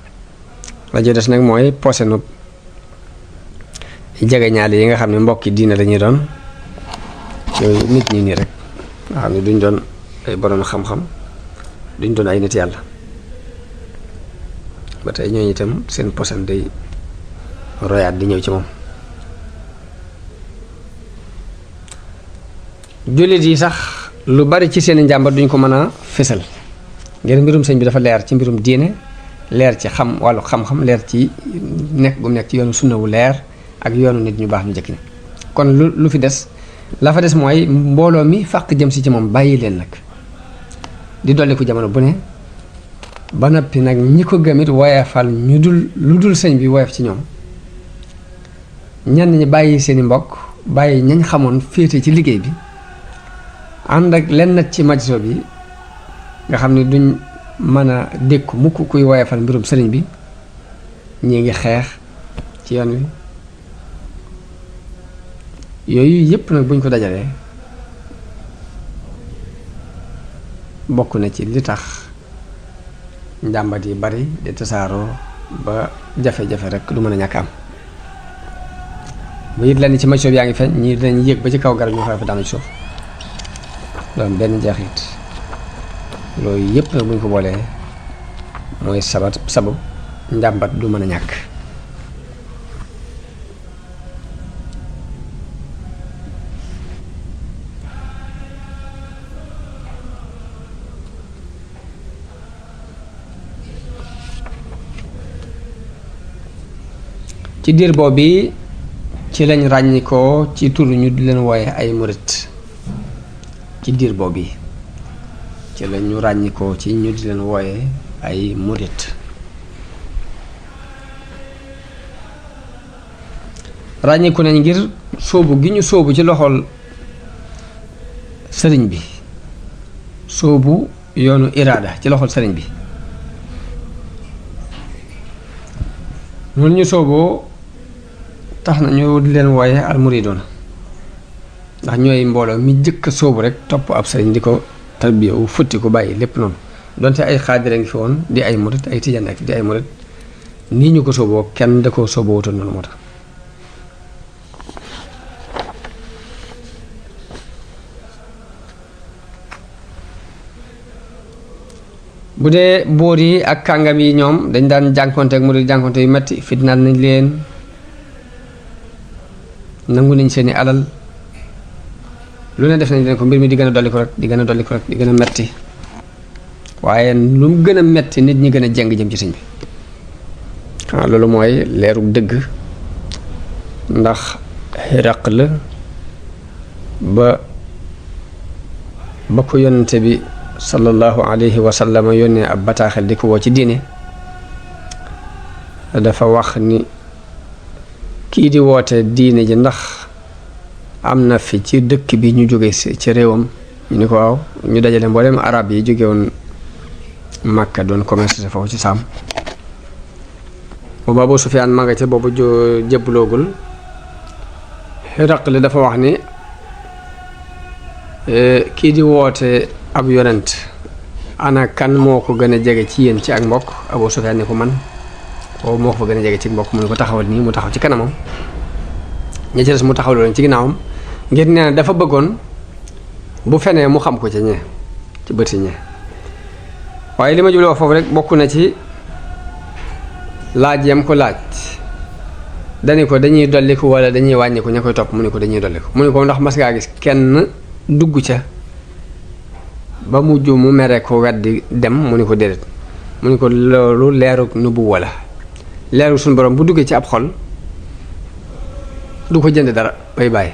rajo des nag mooy posé nu jegeñaale yi nga xam ne mbokki diine lañuy doon yooyu nit ñi nii rek nga xam ne duñ doon ay borom xam-xam duñ doon ay nit yàlla ba tey ñooñu itam seen posan day royaat di ñëw ci moom. jullit yi sax lu bari ci seen njàmbat duñ ko mën a fésal ngir mbirum sëñ bi dafa leer ci mbirum diine leer ci xam wàllu xam-xam leer ci nekk gum nekk ci yoonu sunna wu leer ak yoonu nit ñu baax ñu njëkk ni kon lu fi des la fa des mooy mbooloo mi fàq jëm si ci moom bàyyi leen nag di dolli ko jamono bu ne ba noppi nag ñi ko gëmit woyefal ñu dul lu dul sëñ bi woyef ci ñoom ñenn ñi bàyyi seeni mbokk bàyyi ñañ xamoon féete ci liggéey bi ànd ak lenn nag ci majso bi nga xam ne duñ mën a dékku mukk kuy woyefal mbirum sëriñ bi ñi ngi xeex ci yoon wi yooyu yépp nag buñ ko dajalee bokk na ci li tax njàmbat yi bari di tasaaroo ba jafe-jafe rek du mën a ñàkk am bu it lenn ci majso bi yaa ngi feeñ ñii dinañ yéeg ba ci kaw garab ñu fa daanu ci suuf doon benn jeexit loolu yépp nag buñ ko boolee mooy sabab njàmbat du mën a ñàkk. ci diir boobu ci lañ ràññikoo ci tur ñu di leen wooye ay murit ci diir boobu ci lañu ràññikoo ci ñu di leen wooye ay murit ràññiku nañ ngir sóobu gi ñu sóobu ci loxol sëriñ bi sóobu yoonu iraada ci loxol sëriñ bi noonu ñu sóoboo tax na ñu di leen wooye almuridoona ndax ñooy mbooloo mi jëkk a sóobu rek topp ab sëriñ di ko tarbiya wu futti ko bàyyi lépp noonu donte ay xaadira ngi fi woon di ay murit ay tijaan ak di ay murit nii ñu ko sóoboo kenn da ko sóoboo wutoon noonu moo tax bu dee buur yi ak kàngam yi ñoom dañ daan jànkonte ak murit jànkonte yu metti fitnaal nañ leen nangu nañ seeni alal lu ne def nañ leen ko mbir mi di gën a dolli ko rek di gën a dolli ko rek di gën a metti waaye lu mu gën a metti nit ñi gën a jeng jëm ci sëñ bi xanaa loolu mooy leeru dëgg ndax xiraq la ba ko yonente bi sallallahu alayhi wa sallam yónnee ab bataaxel di ko woo ci diine dafa wax ni kii di woote diine ji ndax am na fi ci dëkk bi ñu jóge ci réewam ñu ni ko waaw ñu dajale mboolem arab yi jóge woon Makka doon commerce foofu ci Saam boobu Abu Sufyaan ma nga ca boobu jëbbaloogul Hiraql dafa wax ni kii di woote ab yonent ana kan moo ko gën a jege ci yéen ci ak mbokk Abu Sufyaan ni ko man boobu moo ko fa gën a jege ci mbokk mu ne ko taxawal nii mu taxaw ci kanamam ña ci des mu taxaw loolu ci ginnaawam ngir nee na dafa bëggoon bu fenee mu xam ko ci ñe ci bëti ñe waaye li ma jubloo foofu rek bokk na ci laaj yam ko laaj dani ko dañuy dolliku wala dañuy wàññiku ña koy topp mu ne ko dañuy dolliku mu ne ko ndax mas ngaa gis kenn dugg ca ba mujj mu mere ko weddi dem mu ne ko déedéet mu ne ko loolu leeru nubu wala leeru suñu borom bu duggee ci ab xol du ko jënd dara bay bàyyi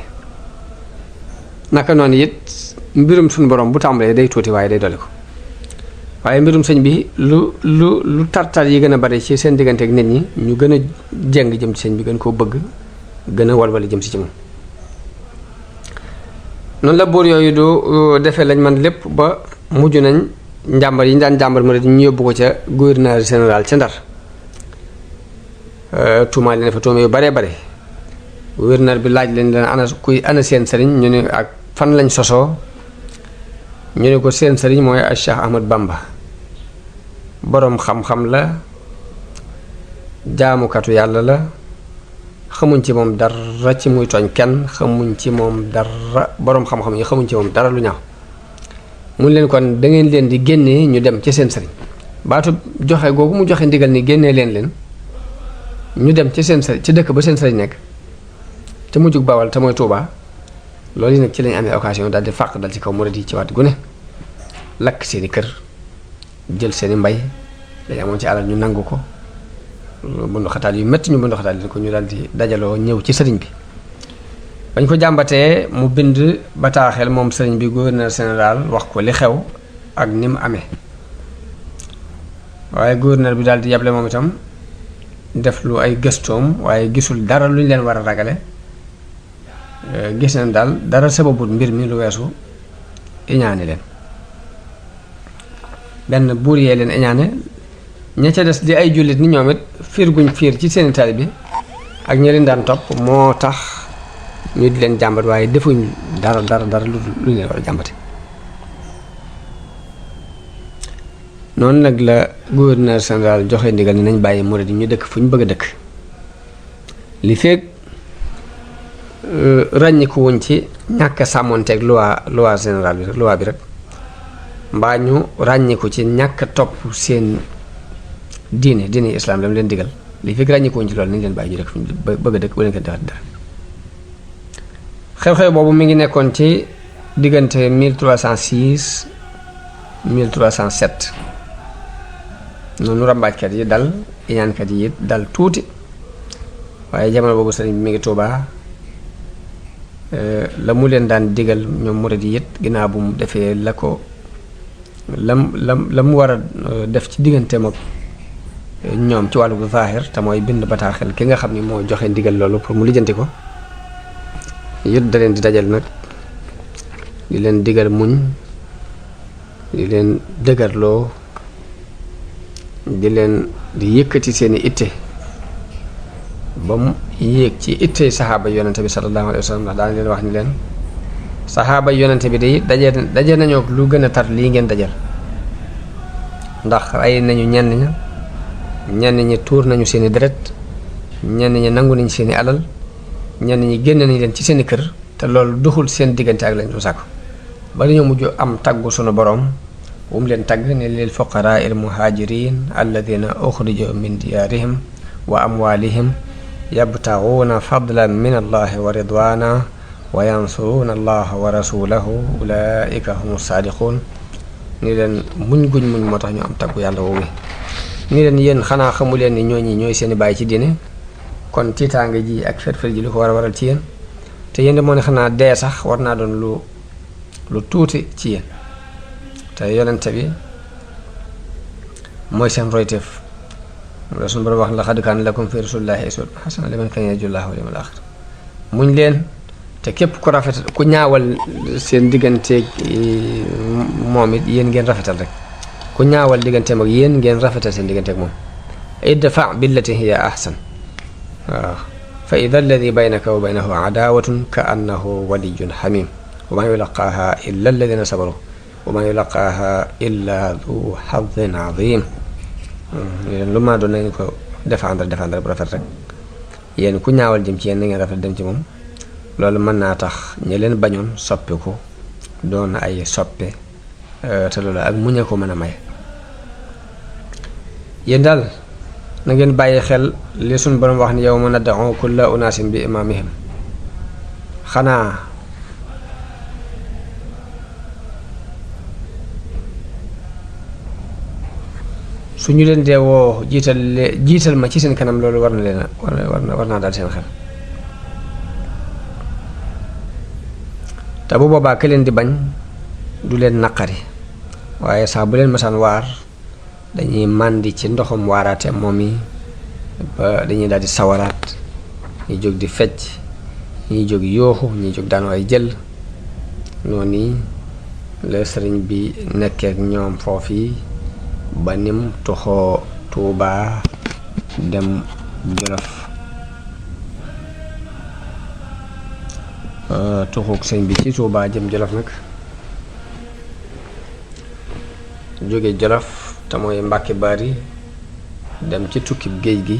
naka noonu it mbirum suñu borom bu tàmbalee day tuuti waaye day dolli ko waaye mbirum sëñ bi lu tartar yi gën a bari ci seen diggante ak nit ñi ñu gën a jeng jëm ci sëñ bi gën koo bëgg gën a walwali jëm si ci moom noonu la buur yooyu du defee lañ man lépp ba mujj nañ njàmbar yi ñu daan jàmbar ma ñu yóbbu ko ca gouverneur général ca Ndar tuumaa leen fa tuuma yu baree bare gouverneur bi laaj leen ana seen sëriñ ñu ne ak fan lañ sosoo ñu ne ko seen sëriñ mooy a Cheikh Ahmad Bamba boroom xam-xam la jaamukatu yàlla la xamuñ ci moom dara ci muy tooñ kenn, xamuñ ci moom dara, boroom xam-xam yi xamuñ ci moom dara lu ñaaw. mun leen kon da ngeen leen di génnee ñu dem ci seen sëriñ. baatu joxe googu mu joxe ndigal ni génnee leen ñu dem ci seen sëriñ ci dëkk ba seen sëriñ nekk te mujjug Bawal te mooy Touba. loolu yi nag ci lañ amee occasion daal di fàq dal ci kaw murid yi ci waat gu ne, lakk seeni kër, jël seeni mbay dañ amoon ci alal ñu nangu ko, bundu xataal yu métti ñu bundu xataal leen ko, ñu daal di dajaloo ñëw ci sëriñ bi. bañ ko jàmbatee mu bind bataaxel moom sëriñ bi gouverneur général wax ko li xew ak ni mu amee. waaye gouverneur bi daal di yable moom itam def lu ay gëstoom, waaye gisul dara lu ñu leen war a ragale. gis nañ daal dara sababut mbir mi lu weesu iñaane leen. benn buur yee leen iñaane, ña ca des di ay jullit ni ñoom it fiir guñ fiir ci seeni taalibe bi ak ñi leen daan topp moo tax ñu di leen jàmbat, waaye defuñ dara lu ñu leen war a jàmbate. noonu nag la gouverneur général joxe ndigal ni nañ bàyyi murid yi ñu dëkk fu ñu bëgg a dëkk li fekk ràññiku wuñ ci ñàkk a sàmmonteeg loi générale bi rek, loi bi rek, mbaa ñu ràññiku ci ñàkk a topp seen diine islam la mu leen digal. li fekk ràññiku wuñ ci loolu nañ leen bàyyi ñu dëkk fu ñu bëgg a dëkk ba leen ko defati dara. xew-xew boobu mi ngi nekkoon ci diggante 1306 1307. noonu rambaajkat yi dal, iñaankat yi it dal tuuti, waaye jamono boobu sëriñ bi mi ngi Tuubaa. la mu leen daan digal ñoom murid yi it ginnaaw bu mu defee la mu war a def ci digganteem ak ñoom ci wàllu zaahir te mooy bind bataaxel ki nga xam ni moo joxe ndigal loolu pour mu lijjanti ko. it da leen di dajal nag di leen digal muñ, di leen dëgërloo, di leen di yëkkati seeni itte ba mu yéeg ci itte saxaaba yonente bi sallallahu alayhi wa sallam, ndax daan leen wax ni leen saxaaba yonente bi day daje nañoo lu gën a tar lii ngeen dajal, ndax rey nañu ñenn ñi tuur nañu seeni deret, ñenn ñi nangu nañu seeni alal, ñenn ñi génn nañu leen ci seeni kër, te loolu duxul seen diggante ak lañ du sàkku. ba dañoo mujj am taggu sunu borom wu mu leen tagg ne lil fuqaraa il muhajirin alladina uxrijoo min diyaarihim wa amwalihim yabtaxuuna fadlan min allahi wa ridwana wa yansuruuna allaha wa rasulahu ulaika humu saadiquun. ni leen muñ guñ muñ moo tax ñu am taggu yàlla woowu. ni leen yéen xanaa xamu leen ni ñooy seeni bàyyi ci diine, kon tiitaange ji ak fet-fet ji lu ko war a waral ci yéen, te yéen de moo ne xanaa dee sax war naa doon lu tuuti ci yéen, te yonente bi mooy seen royteef. loolu suñu borom wax laqad kaana lakum fi rasulillahi uswatun hasana liman kaana yarju llaaha wal yawmal aaxir. muñ leen, te képp ku rafetal ku ñaawal seen digganteeg moom it yéen ngeen rafetal rek, ku ñaawal digganteem ak yéen ngeen rafetal seen digganteeg moom. idfa billati hiya ahsan. waaw fa ida alladi baynaka wa baynahu adaawatun ka annahu waliyyun hamim wa maa yulaqaaha illa alladina sabaru wa maa yulaqaaha illa du hadin azim. lu ma doon nañu ko défendre bu rafet rek, yéen ku ñaawal jëm ci yéen na ngeen rafet dem ci moom. loolu mën naa tax ñi leen bañoon soppi ko doon ay soppe, te loolu ak muñe ko mën a may. yéen daal na ngeen bàyyi xel li suñ borom wax ni yawma nad'u kulla unaasin bi imaamihim. xanaa su ñu leen dee woo jiital ma ci seen kanam, loolu war na leen war naa daal seen xel. te bu boobaa ke leen di bañ du leen naqari, waaye saa bu leen masaan waar dañuy màndi ci ndoxum waaraate moom yi ba dañuy daal di sawaraat, ñuy jóg di fecc, ñuy jóg yooxu, ñuy jóg daanu ay jël. noonu la sëriñ bi nekkeek ñoom foofu ba nim tuxoo Tuubaa dem Jolof. tuxuk sëñ bi ci Tuubaa jëm Jolof nag, jóge Jolof te mooy Mbàkke Bari dem ci tukkib géej gi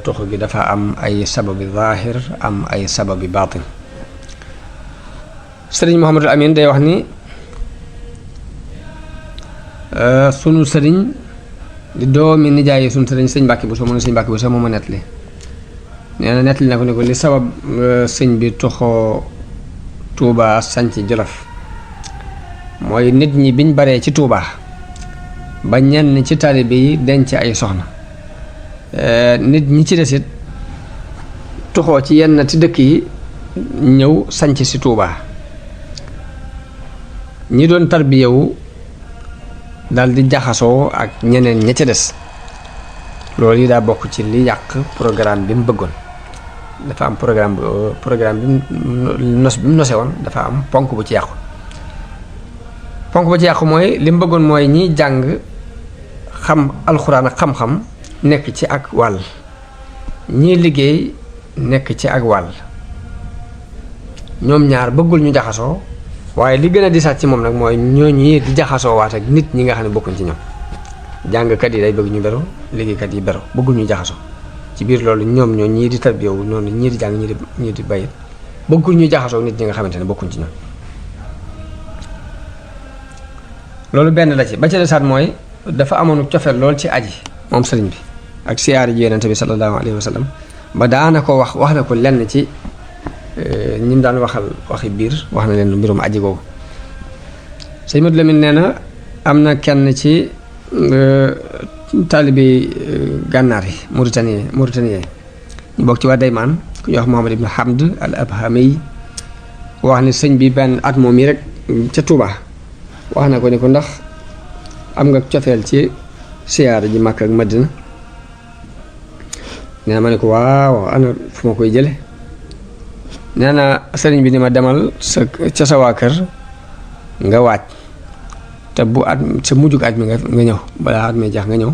tuxu gi dafa am ay sababi zaahir am ay sababi baatin. sëriñ Mouhamadul Amin day wax ni sunu sëriñ di doomi nijaay sunu sëriñ sëñ Mbàkke Buso mu ne sëñ Mbàkke Buso moo ma nettali nee na nettali na ko ne ko li sabab sëñ bi tuxoo Tuubaa sanc Jolof mooy nit ñi biñ baree ci Tuubaa ba ñenn ci taalibe yi denc ay soxna nit ñi ci desit tuxoo ci yenn ti dëkk yi ñëw sanc si Tuubaa ñi doon tarbiyewu dal di jaxasoo ak ñeneen ña ca des loolu yi daa bokk ci li yàq programme bi mu bëggoon. dafa am programme bi mu nose woon dafa am ponk bu ci yàqu. ponk bu ci yàqu mooy li mu bëggoon mooy ñiy jàng xam alxuraan ak xam-xam nekk ci ak wàll ñiy liggéey nekk ci ak wàll ñoom ñaar bëggul ñu jaxasoo waaye li gën a disaat ci moom nag mooy ñooñu di jaxasoo waat ak nit ñi nga xam ne bokkuñ ci ñoom jàngkat yi day bëgg ñu beru liggéeykat yi beru bëggul ñu jaxasoo ci biir loolu ñoom ñoo ñii di tarbiyewu noonu ñii di jàng ñii di bayit bëggul ñu jaxasoo nit ñi nga xamante ne bokkuñ ci ñoom. loolu benn la ci ba ca desaat mooy dafa amoon cofeel lool ci aji moom sëriñ bi ak siyaari ji yonente bi sallallahu alayhi wa sallam ba daana ko wax na ko lenn ci ñi mu daan waxal waxi biir wax na leen lu mbirum aji googu. sëñ Modou Lamine nee na am na kenn ci taalibi gànnaar yi Mauritanie ñu bokk ci waa Daymaan ku ñuy wax Muhammad ibn Hamd al Abhami wax ne sëñ bi benn at moom yi rek ca Touba wax na ko ni ko ndax am nga cofeel ci siyaara ji Makka ak Madina nee na ma ne ko waaw ana fu ma koy jële nee na sëriñ bi ni ma demal ca sa waa kër nga waaj te bu at sa mujjug at mi nga ñëw balaa at mi jeex nga ñëw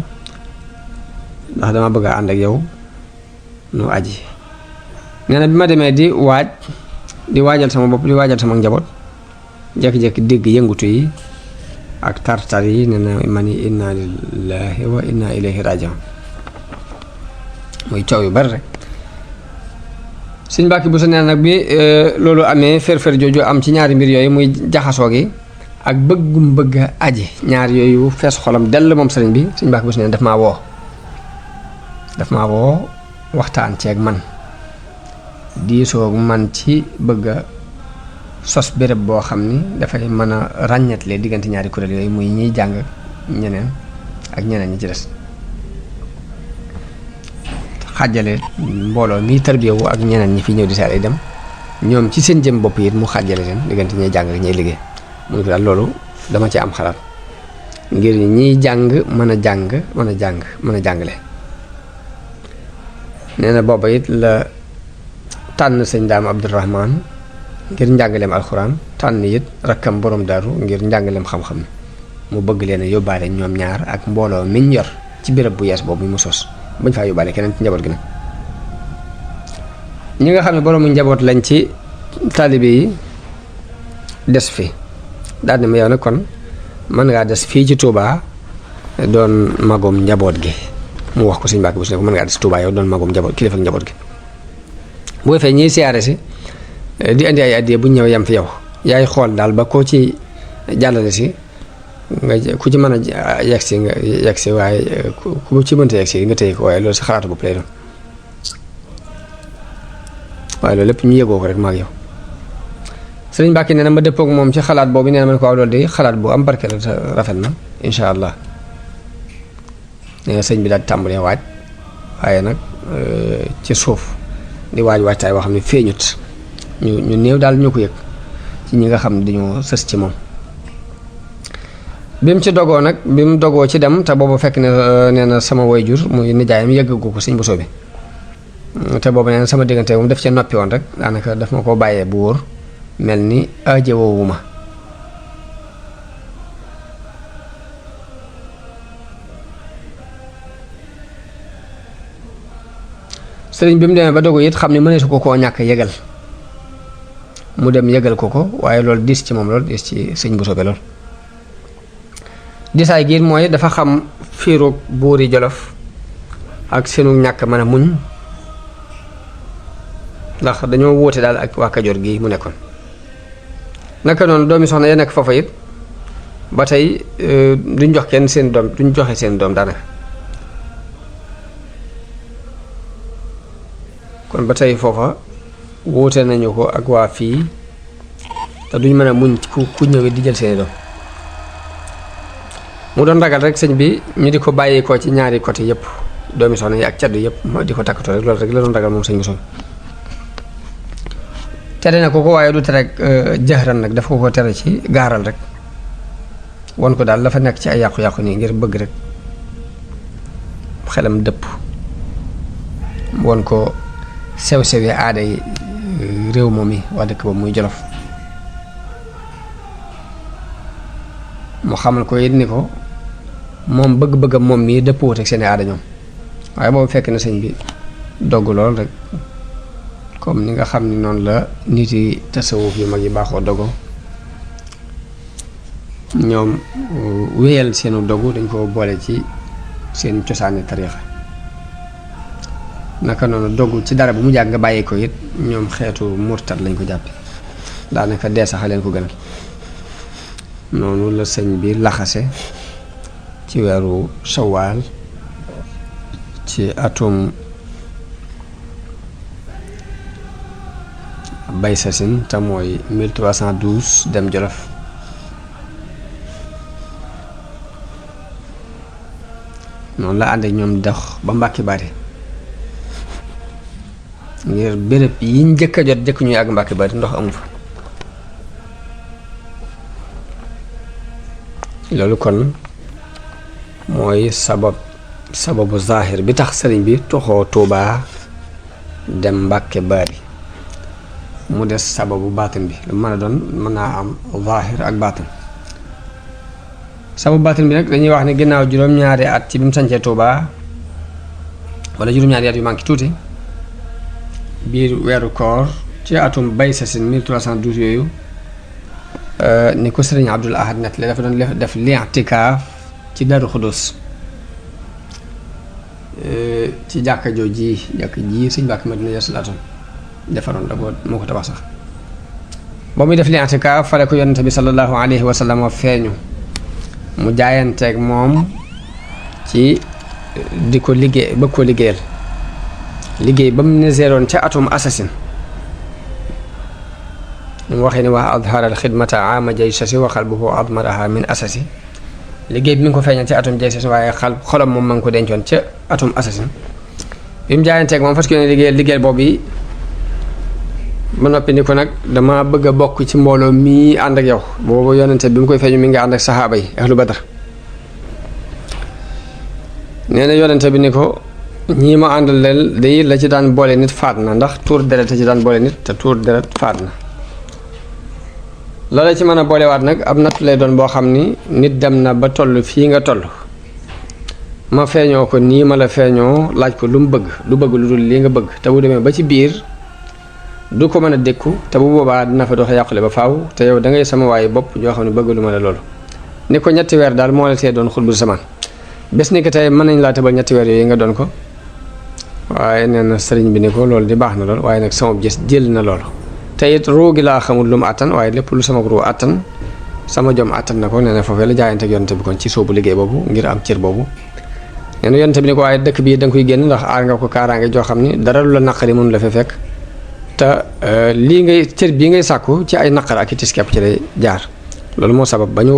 ndax dama bëgg a ànd ak yow nu aji. nee na bi ma demee di waajal sama bopp di waajal sama njaboot jékki-jékki dégg yëngutu yi ak tartar yi nee na ma ni inna lillahi wa inna ilayhi rajiun muy coow yu bari rek. Sëñ Mbàkke Buso nee nag bi loolu amee fër jooju am ci ñaari mbir yooyu muy jaxasoo gi ak bëggum bëgg a aji ñaar yooyu fees xolam dell moom sëriñ bi Sëñ Mbàkke Buso nee daf maa woo waxtaan ceeg man diisoo man ci bëgg a sos béréb boo xam ni dafay mën a ràññatle diggante ñaari kuréel yooyu muy ñiy jàng ñeneen ak ñeneen ñi ci des xàjjale mbooloo mi tarbiyewu ak ñeneen ñi fi ñëw di seet ay dem ñoom ci seen jëm bopp yi mu xàjjale leen diggante ñiy jàng ak ñiy liggéey mu ne ko daal loolu dama ci am xalaat ngir ñiy jàng mën a jàngale. nee na booba it la tànn sëñ Daam Abdourahman ngir njàngaleem alxuraan tànn it rakkam borom daaru ngir njàngaleem xam-xam mu bëgg leen a yóbbaale ñoom ñaar ak mbooloo miñ yor ci béréb bu yees boobu mu sos bañ faa yóbbaale keneen ci njaboot gi nag. ñi nga xam ne boroomu njaboot lañ ci taalibe yi des fi daal ne ma yow nag kon mën ngaa des fii ci Touba doon magum njaboot gi mu wax ko Sëñ Mbàkke Buso ne ko mën ngaa des Touba yow doon magum njaboot kilifa ak njaboot gi. boo fee ñiy siyaare si di indi ay addiya bu ñëw yem fi yow yaay xool daal ba koo ci jàllale si nga ku ci mën a yegg si nga yegg si waaye ku ci mënta yegg si nga téye ko waaye loolu sa xalaatu bopp lay doon waaye loolu lépp ñu yëgoo ko rek maag yow. Sëriñ Mbàkke nee na ma dëppook moom ci xalaat boobu nee na ma ne ko waaw loolu de xalaat bu am barke la rafet na incha allah. nee na sëñ bi daal di tàmbalee waaj waaye nag ci suuf di waajtaay boo xam ne feeñut ñu néew daal ñu ko yëg ci ñi nga xam ne dañoo sës ci moom. bi mu ci dogoo nag bi mu dogoo ci dem te boobu fekk ne nee na sama waajur muy nijaayam yëggagu ko Sëñ Buso bi te boobu nee na sama diggante moom daf ca noppi woon rek daanaka daf ma ko bàyyee bu wóor mel ni aajowoowu ma. sëriñ bi mu demee ba dogu it xam ne mëneesu ko koo ñàkk yëgal mu dem yëgal ko waaye loolu diis ci moom lool diis ci Sëñ Buso bi lool. disaay gi mooy dafa xam fiiru buuri Jolof ak seenu ñàkk mën a muñ ndax dañoo wóote daal ak waa Kajoor gi mu nekkoon. naka noonu doomi soxna ya nekk foofa it ba tey duñ jox kenn seen doom duñ joxe seen doom daanaka kon ba tey foofa wóote nañu ko ak waa fii te duñ mën a muñ ku ñëwee di jël seeni doom mu doon ragal rek sëñ bi ñu di ko bàyyi ko ci ñaari côté yëpp doomi soxna yi ak caddu yëpp moo di ko takkatoo rek loolu rek la doon ragal moom sëñ bi son tere na ko waaye du tere rek jëxëran nag dafa ko tere ci gaaral rek won ko daal la fa nekk ci ay yàqu-yàqu nii ngir bëgg rek xelam dëpp won ko sew-sewi aada yi réew moom yi waa dëkk boobu muy Jolof mu xamal ko it ni ko moom bëgg-bëggam moom mii dëppwut ak seeni aada ñoom waaye boobu fekk na sëñ bi dogg lool rek comme ni nga xam ni noonu la nit yi tasawuf yu mag yi baaxoo dogo ñoom wéyal seenu dogu dañ ko boole ci seen cosaani tariixa naka noonu dogu ci dara bu mu jàgg nga bàyyi ko it ñoom xeetu murtad lañ ko jàppe daanaka dee sax leen ko gënal noonu la sëñ bi laxase ci weeru Sawaal ci atum bay sasin te mooy 1312 dem Jolof noonu la ànd ak ñoom dox ba Mbàkke Bari ngir béréb yi njëkk a jot jëkk ñuy àgg Mbàkke Bari ndox amu fa loolu kon mooy sababu zahir bi tax sëriñ bi toxoo Tuubaa dem Mbàkke Bari mu des sababu baatin bi lu mën a doon mën naa am zahir ak baatin sababu baatin bi nag dañuy wax ne ginnaaw juróom-ñaari at ci bi mu sancee Tuubaa wala juróom-ñaari at yu manqué tuuti biir weeru koor ci atum bay sasin 1312 yooyu ni ko sëriñ Abdul Ahad net la dafa doon def li'tikaaf ci Daaru Xudoos ci jàkka ji sëñ Mbàkke Madina yasalaatoon defaroon da ko moo ko tabax sax ba muy def li'tikaaf fale ko yonente bi sallallahu alayhi wa sallam feeñu mu jaayanteeg moom ci di ko liggéey bëgg ko liggéeyal liggéey ba mu niseeroon ca atum assasine mu waxee ni waa adhara al xidmata ama jaysasi wa qalbuhu admaraha min asasi liggéey bi mi ngi ko feeñal ci atum jaysasi waaye xolam moom ma ngi ko dencoon ca atum assasine bi mu jaayanteeg moom fas yéene liggéeyal boobu yi ba noppi ni ko nag dama bëgg a bokk ci mbooloo mii ànd ak yow boobu yonente bi mu koy feeñu mi ngi ànd ak saxaaba yi ahlu badar nee na yonente bi ni ko ñii ma àndal leen day la ci daan boole nit faat na ndax tuur deret ci daan boole nit te tuur deret faat na loola ci mën a boolewaat nag ab natt lay doon boo xam ni nit dem na ba toll fii nga toll ma feeñoo ko nii ma la feeñoo laaj ko lu mu bëgg lu bëgg lu dul lii nga bëgg te bu demee ba ci biir du ko mën a dékku te bu boobaa dina fa dox yàqule ba faaw te yow da ngay sama waaye bopp ñoo xam ne bëgg lu ma la loolu ni ko ñetti weer daal moo la tee doon xutbul samaan bés ni ko tey mën nañ laa tëbal ñetti weer yooyu nga doon ko waaye nee na sëriñ bi ni ko loolu di baax na lool waaye nag sama gis jël na loolu te it ruu gi laa xamul lu mu àttan waaye lépp lu sama ruu àttan sama jom àttan na ko nee na foofee la jaayante ak yonente bi kon ci soobu liggéey boobu ngir am cër boobu nee na yonente bi ni ko waaye dëkk bii da nga koy génn ndax aar nga ko kaaraange joo xam ni dara lu la naqari mënu la fa fekk te lii ngay cër bii ngay sàkku ci ay naqar ak i tis kepp ci lay jaar loolu moo sabab ba ñu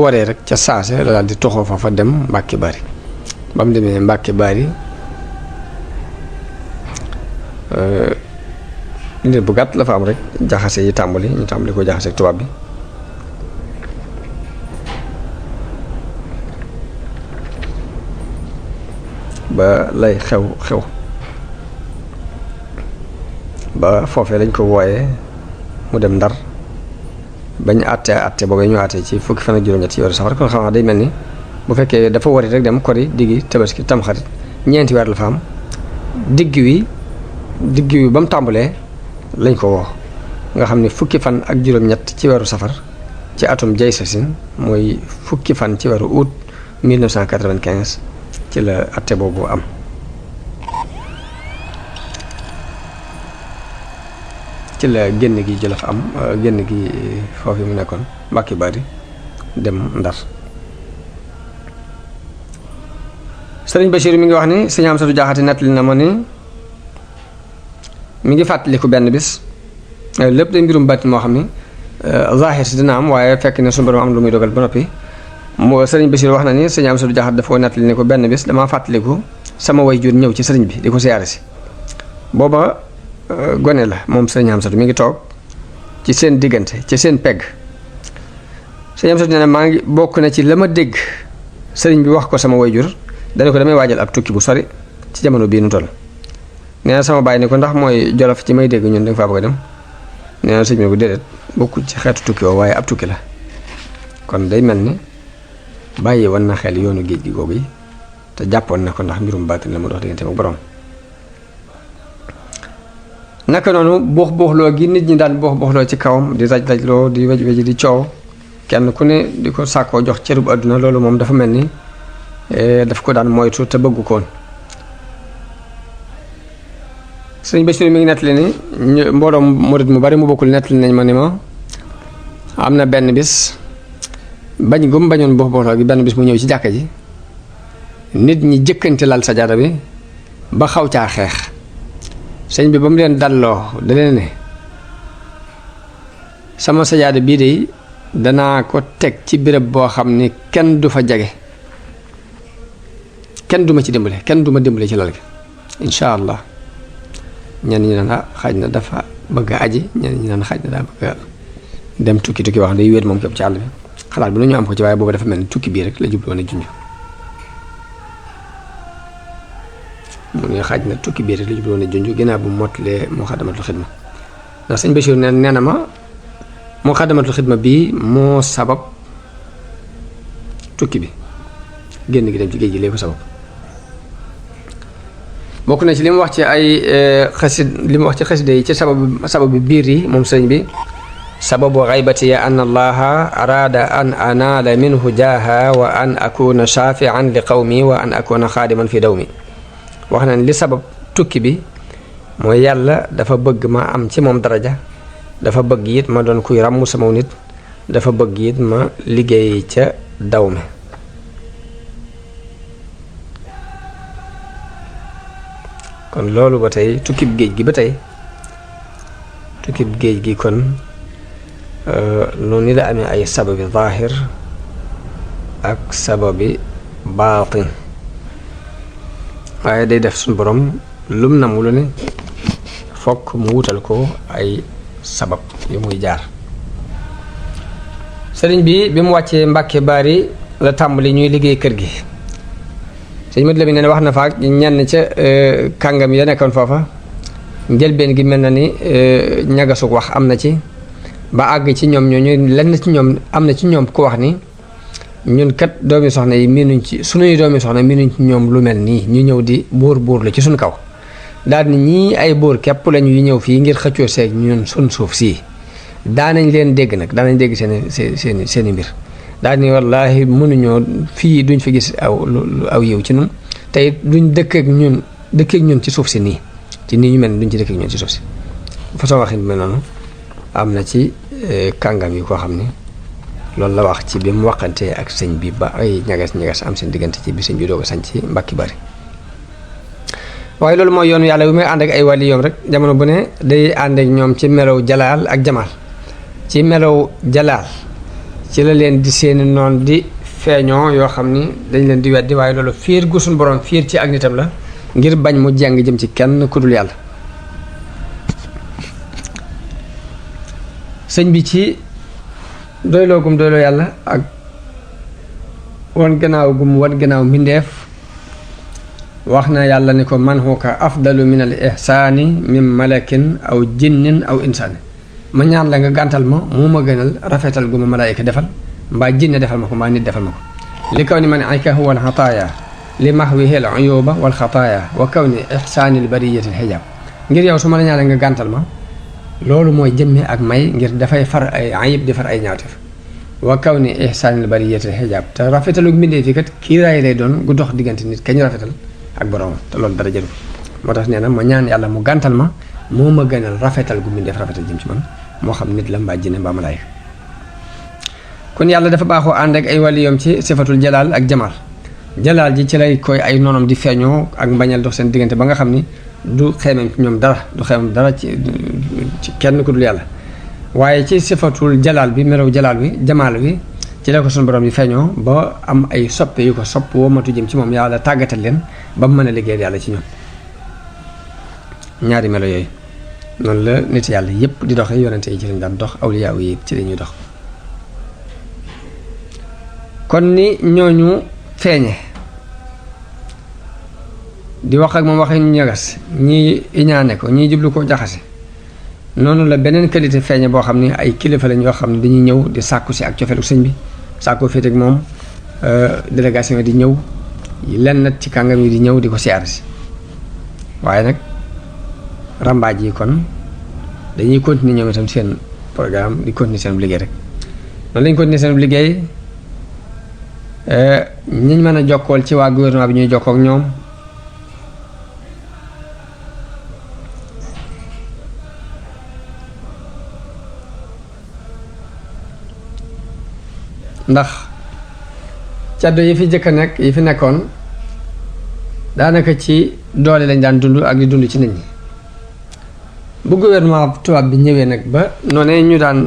waree rek ca saase la daal di toxoo fa dem Mbàkke Bari ba mu demee Mbàkke Bari nit bu gàtt la fa am rek jaxase yi tàmbali ñu tàmbali ko jaxase ak tubaab bi ba lay xew ba foofee lañ ko wooyee mu dem Ndar bañ àtte boobee ñu àtte ci fukki fan ak juróom-ñett yoru safar kon xam naa day mel ni bu fekkee dafa wari rek dem kori diggi tabaski tamxarit ñeenti weer la fa am digg wi ba mu tàmbalee lañ ko woo nga xam ne fukki fan ak juróom-ñett ci weeru safar ci atum jay sasin mooy fukki fan ci weeru août 1995 ci la atte boobu am. ci la génn gi Jolof am génn gi foofu mu nekkoon Mbàkke Bari dem Ndar. Sëriñ Bachir mi ngi wax ni sëñ Amsatu Jaxate nettali na ma ni mi ngi fàttaliku benn bis lépp day mbirum bàtti moo xam ni zahir si dina am waaye fekk ne suñu borom am lu muy dogal ba noppi. moo Sëriñ Bachir wax na ni sëñ Amsatu Jaxate dafa ko nettali ni ko benn bis damaa fàttaliku sama waajur ñëw ci sëriñ bi di ko siyaare si. booba gone la moom sëriñ Amsatu mi ngi toog ci seen diggante ci seen pegg. sëriñ Amsatu nee na maa ngi bokk na ci la ma dégg sëriñ bi wax ko sama waajur dana ko damay waajal ab tukki bu sori ci jamono bii nu toll. nee na sama baay ni ko ndax mooy Jolof ci may dégg ñun da nga faa bëgg a dem. nee na sëriñ bi ko déedéet bokkul ci xeetu tukki woo waaye ab tukki la. kon day mel ni bàyyi woon na xel yoonu géej gi googu yi te jàppoon na ko ndax mbirum baatin la mu dox diggante ak borom. naka noonu buux buuxloo gi nit ñi daan buux buuxloo ci kawam di raj-rajloo di wej-wej di coow kenn ku ne di ko sàkkoo jox cërub àdduna loolu moom dafa mel ni daf ko daan moytu te bëggu koon. sëñ Bachir mi ngi nettali ni mbooloo murit mu bari mu bokkul nettali nañ ma ni ma am na benn bis bañ gum bañoon buux buuxloo gi benn bis mu ñëw ci jàkka ji nit ñi jëkkante lal sajaada bi ba xaw caa xeex. sëñ bi ba mu leen dalloo da leen ne sama sajaada bii de danaa ko teg ci béréb boo xam ni kenn du fa jage kenn du ma ci dimbale kenn du ma dimbale ci lal gi incha allah. ñenn ñi naan xaaj na dafa bëgg a aji ñenn ñi naan xaaj na daa bëgg a dem tukki wax day wéet moom képp ci àll bi xalaat bi lu ñu am ko ci waaye boobu dafa mel ni tukki bii rek la jublu woon a junj. mu ne xaaj na tukki bii rek la jublu woon a junj ginnaaw bu mottalee Muxaddamatul Xidma ndax sëñ Bachir nee na ma Muxaddamatul Xidma bii moo sabab tukki bi génn gi dem ci géej gi léegi ko sabab. bokk na ci li mu wax ci ay li mu wax ci xasida yi ci sababu biir yi moom sëñ bi sababu xaybati ya an allaha araada an anaala minhu jaaha wa an akuna shafian li qawmi wa an akuna xaadiman fi dawmi. wax na li sabab tukki bi mooy yàlla dafa bëgg ma am ci moom daraja dafa bëgg it ma doon kuy ràmm sama nit dafa bëgg it ma liggéey ca daw mi. kon loolu ba tey tukkib géej gi ba tey tukkib géej gi kon noonu la amee ay sababi zaahir ak sababi baatin waaye day def suñu borom lum na mu lu ne fokk mu wutal ko ay sabab yu muy jaar. sëriñ bi mu wàccee Mbàkke Bari la tàmbali ñuy liggéey kër gi. sëñ Madu Lamin ne wax na fa ak ñenn ca kàngam ya nekkoon foofa njëlbeen gi mel na ni ñagasug wax am na ci ba àgg ci ñoom ñooñu lenn ci ñoom am na ci ñoom ku wax ni ñun kat doomi soxna yi miinuñ ci sunuy doomi soxna miinuñ ci ñoom lu mel nii ñu ñëw di buur la ci suñu kaw daal ni ñii ay buur képp lañu yu ñëw fii ngir xëccoo seeg ñun sun suuf sii daanañ leen dégg nag daanañ dégg seeni mbir daal ni wallaahi mënuñoo fii duñ fi gis aw yiw ci ñun te it duñ dëkkeek ñun ci suuf si nii ci nii ñu mel duñ ci dëkkeek ñun ci suuf si façon waxin bi mel noonu am na ci kàngam yi koo xam ni loolu la wax ci bi mu waxantee ak sëñ bi ba ay ñagas am seen diggante ci bi sëñ bi doog a sañ ci Mbàkke Bari. waaye loolu mooy yoonu yàlla bi muy ànd ak ay wàlli yoom rek jamono bu ne day ànd ak ñoom ci melow jalaal ak jamaal ci melow jalaal ci la leen di seeni noon di feeñoo yoo xam ni dañ leen di weddi waaye loolu fiir gu suñu borom fiir ci ak nitam la ngir bañ mu jàng jëm ci kenn ku dul yàlla. sëñ bi ci doyloo gum doyloo yàlla ak wan gannaaw mbindeef wax na yàlla ni ko man huka afdalu min al ihsaani min malakin aw jinnin aw insaani ma ñaan la nga gàntal ma moo ma gënal rafetal gu ma malaayika defal mbaa jinne defal ma ko mbaa nit defal ma ko li kaw ni man ayka huwa al xataaya li mahwihi al uyuba wal xataaya wa kaw ni ihsaani al bariyati al xijaab ngir yow su ma la ñaan la nga gàntal ma loolu mooy jëmme ak may ngir dafay far ay ayib di far ay ñaawteef wa kawni ihsaanil bariyati xijaab te rafetalu mbindee fi kat kiiraay lay doon gu dox diggante nit kañ rafetal ak boroomam te loolu dara jëru moo tax nee na ma ñaan yàlla mu gàntal ma moo ma gënal rafetal gu mbindeef rafetal jëm ci man moo xam nit la mbaa jinne mbaa malaayika kon yàlla dafa baaxoo ànd ak ay waliyoom ci sifatul jalaal ak jamaal jalaal ji ci lay koy ay noonam di feeñoo ak mbañal dox seen diggante ba nga xam ni du xeemem ci ñoom dara du xeemem dara ci kenn ku dul yàlla waaye ci sifatul jalaal bi melaw jalaal bi jamaal bi ci la ko sunu borom yi feeñoo ba am ay soppe yu ko sopp womatu jëm ci moom yàlla tàggatal leen ba mu mën a liggéeyal yàlla ci ñoom ñaari melo yooyu noonu la nit yàlla yépp di doxee yonente yi ci lañ daan dox awliyaa yi ci lañuy dox kon ni ñooñu feeñe di wax ak moom waxi ñu ñagas ñii iñaane ko ñii jublu ko jaxase noonu la beneen qualité feeñe boo xam ne ay kilifa lañ yoo xam ne dañuy ñëw di sàkku si ak cofeelu sëñ bi sàkku féete ak moom délégation di ñëw lenn nag ci kàngam yi di ñëw di ko siyaare si waaye nag rambaaj yi kon dañuy continuer ñoom itam seen programme di continuer seen liggéey rek noonu lañ continuer seen liggéey ñiñ mën a jokkool ci waa gouvernement bi ñuy jokkoo ak ñoom ndax caddo yi fi jëkk a nekk yi fi nekkoon daanaka ci doole lañ daan dund ak di dund ci nit ñi bu gouvernement tubaab bi ñëwee nag ba noonee ñu daan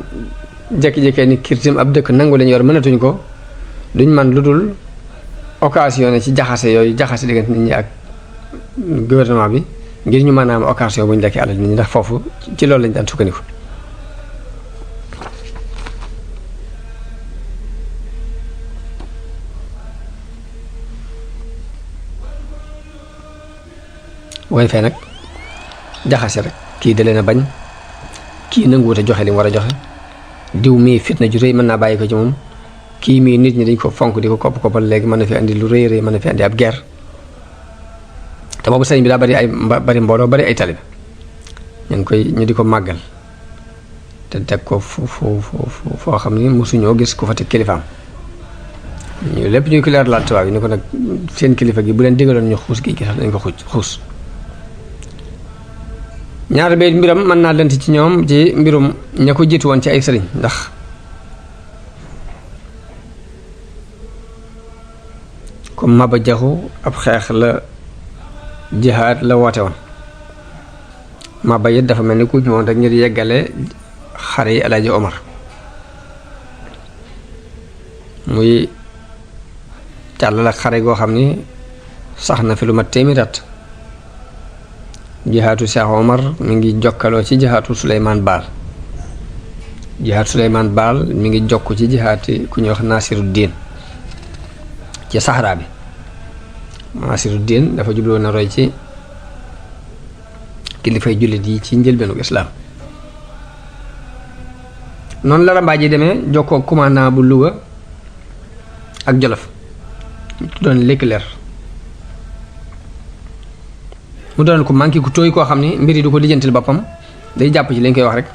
jékki-jékkee ni kirtim ab dëkk nangu lañu yor mënatuñ ko duñ man lu dul occasion ci jaxase yooyu jaxase diggante nit ñi ak gouvernement bi ngir ñu mën a am occasion bu ñu lekkee alal nit ñi ndax foofu ci loolu lañ daan sukkandiku booy fee nag jaxase rek kii da leen a bañ kii nanguwut a joxe li mu war a joxe diw mii fitna ju rëy mën naa bàyyi ko ci moom kii mii nit ñi dañ ko fonk di ko koppal léegi mën na fi andi lu rëy rëy mën na fi andi ab guerre te boobu sëriñ bi daa bari mbooloo bari ay talib ñu di ko màggal te teg ko foo xam ni mosuñoo gis ku fa teg kilifaam ñu lépp ñuy ko leer laal tubaab yi ni ko nag seen kilifa gi bu leen digaloon ñu xuus gi sax dañ ko xuus ñaar bay mbiram mën naa lënt ci ñoom ci mbirum ña ko jiitu woon ci ay sëriñ ndax comme Maba Jaxu ab xeex la jihaad la woote woon Maba it dafa mel ni ku ñëwoon rek ñu di yeggale xare yi Alaaji Omar muy càll la xare goo xam ni sax na fi lu mat téeméeri at jihaatu Cheikh Omar mi ngi jokkaloo ci jihaatu Souleymane Baal jihaatu Souleymane Baal mi ngi jokk ci jihaati ku ñuy wax Nasiruddin ci Sahara bi Nasiruddin dafa jubloon a roy ci kilifay jullit yi ci njëlbeenu islaam noonu la rambaaj yi demee jokkoo commandant bu Louga ak Jolof doon Leclerc mu doon ko manqué ku tooy koo xam ni mbir yi du ko lijjantil boppam day jàpp ci lañ koy wax rek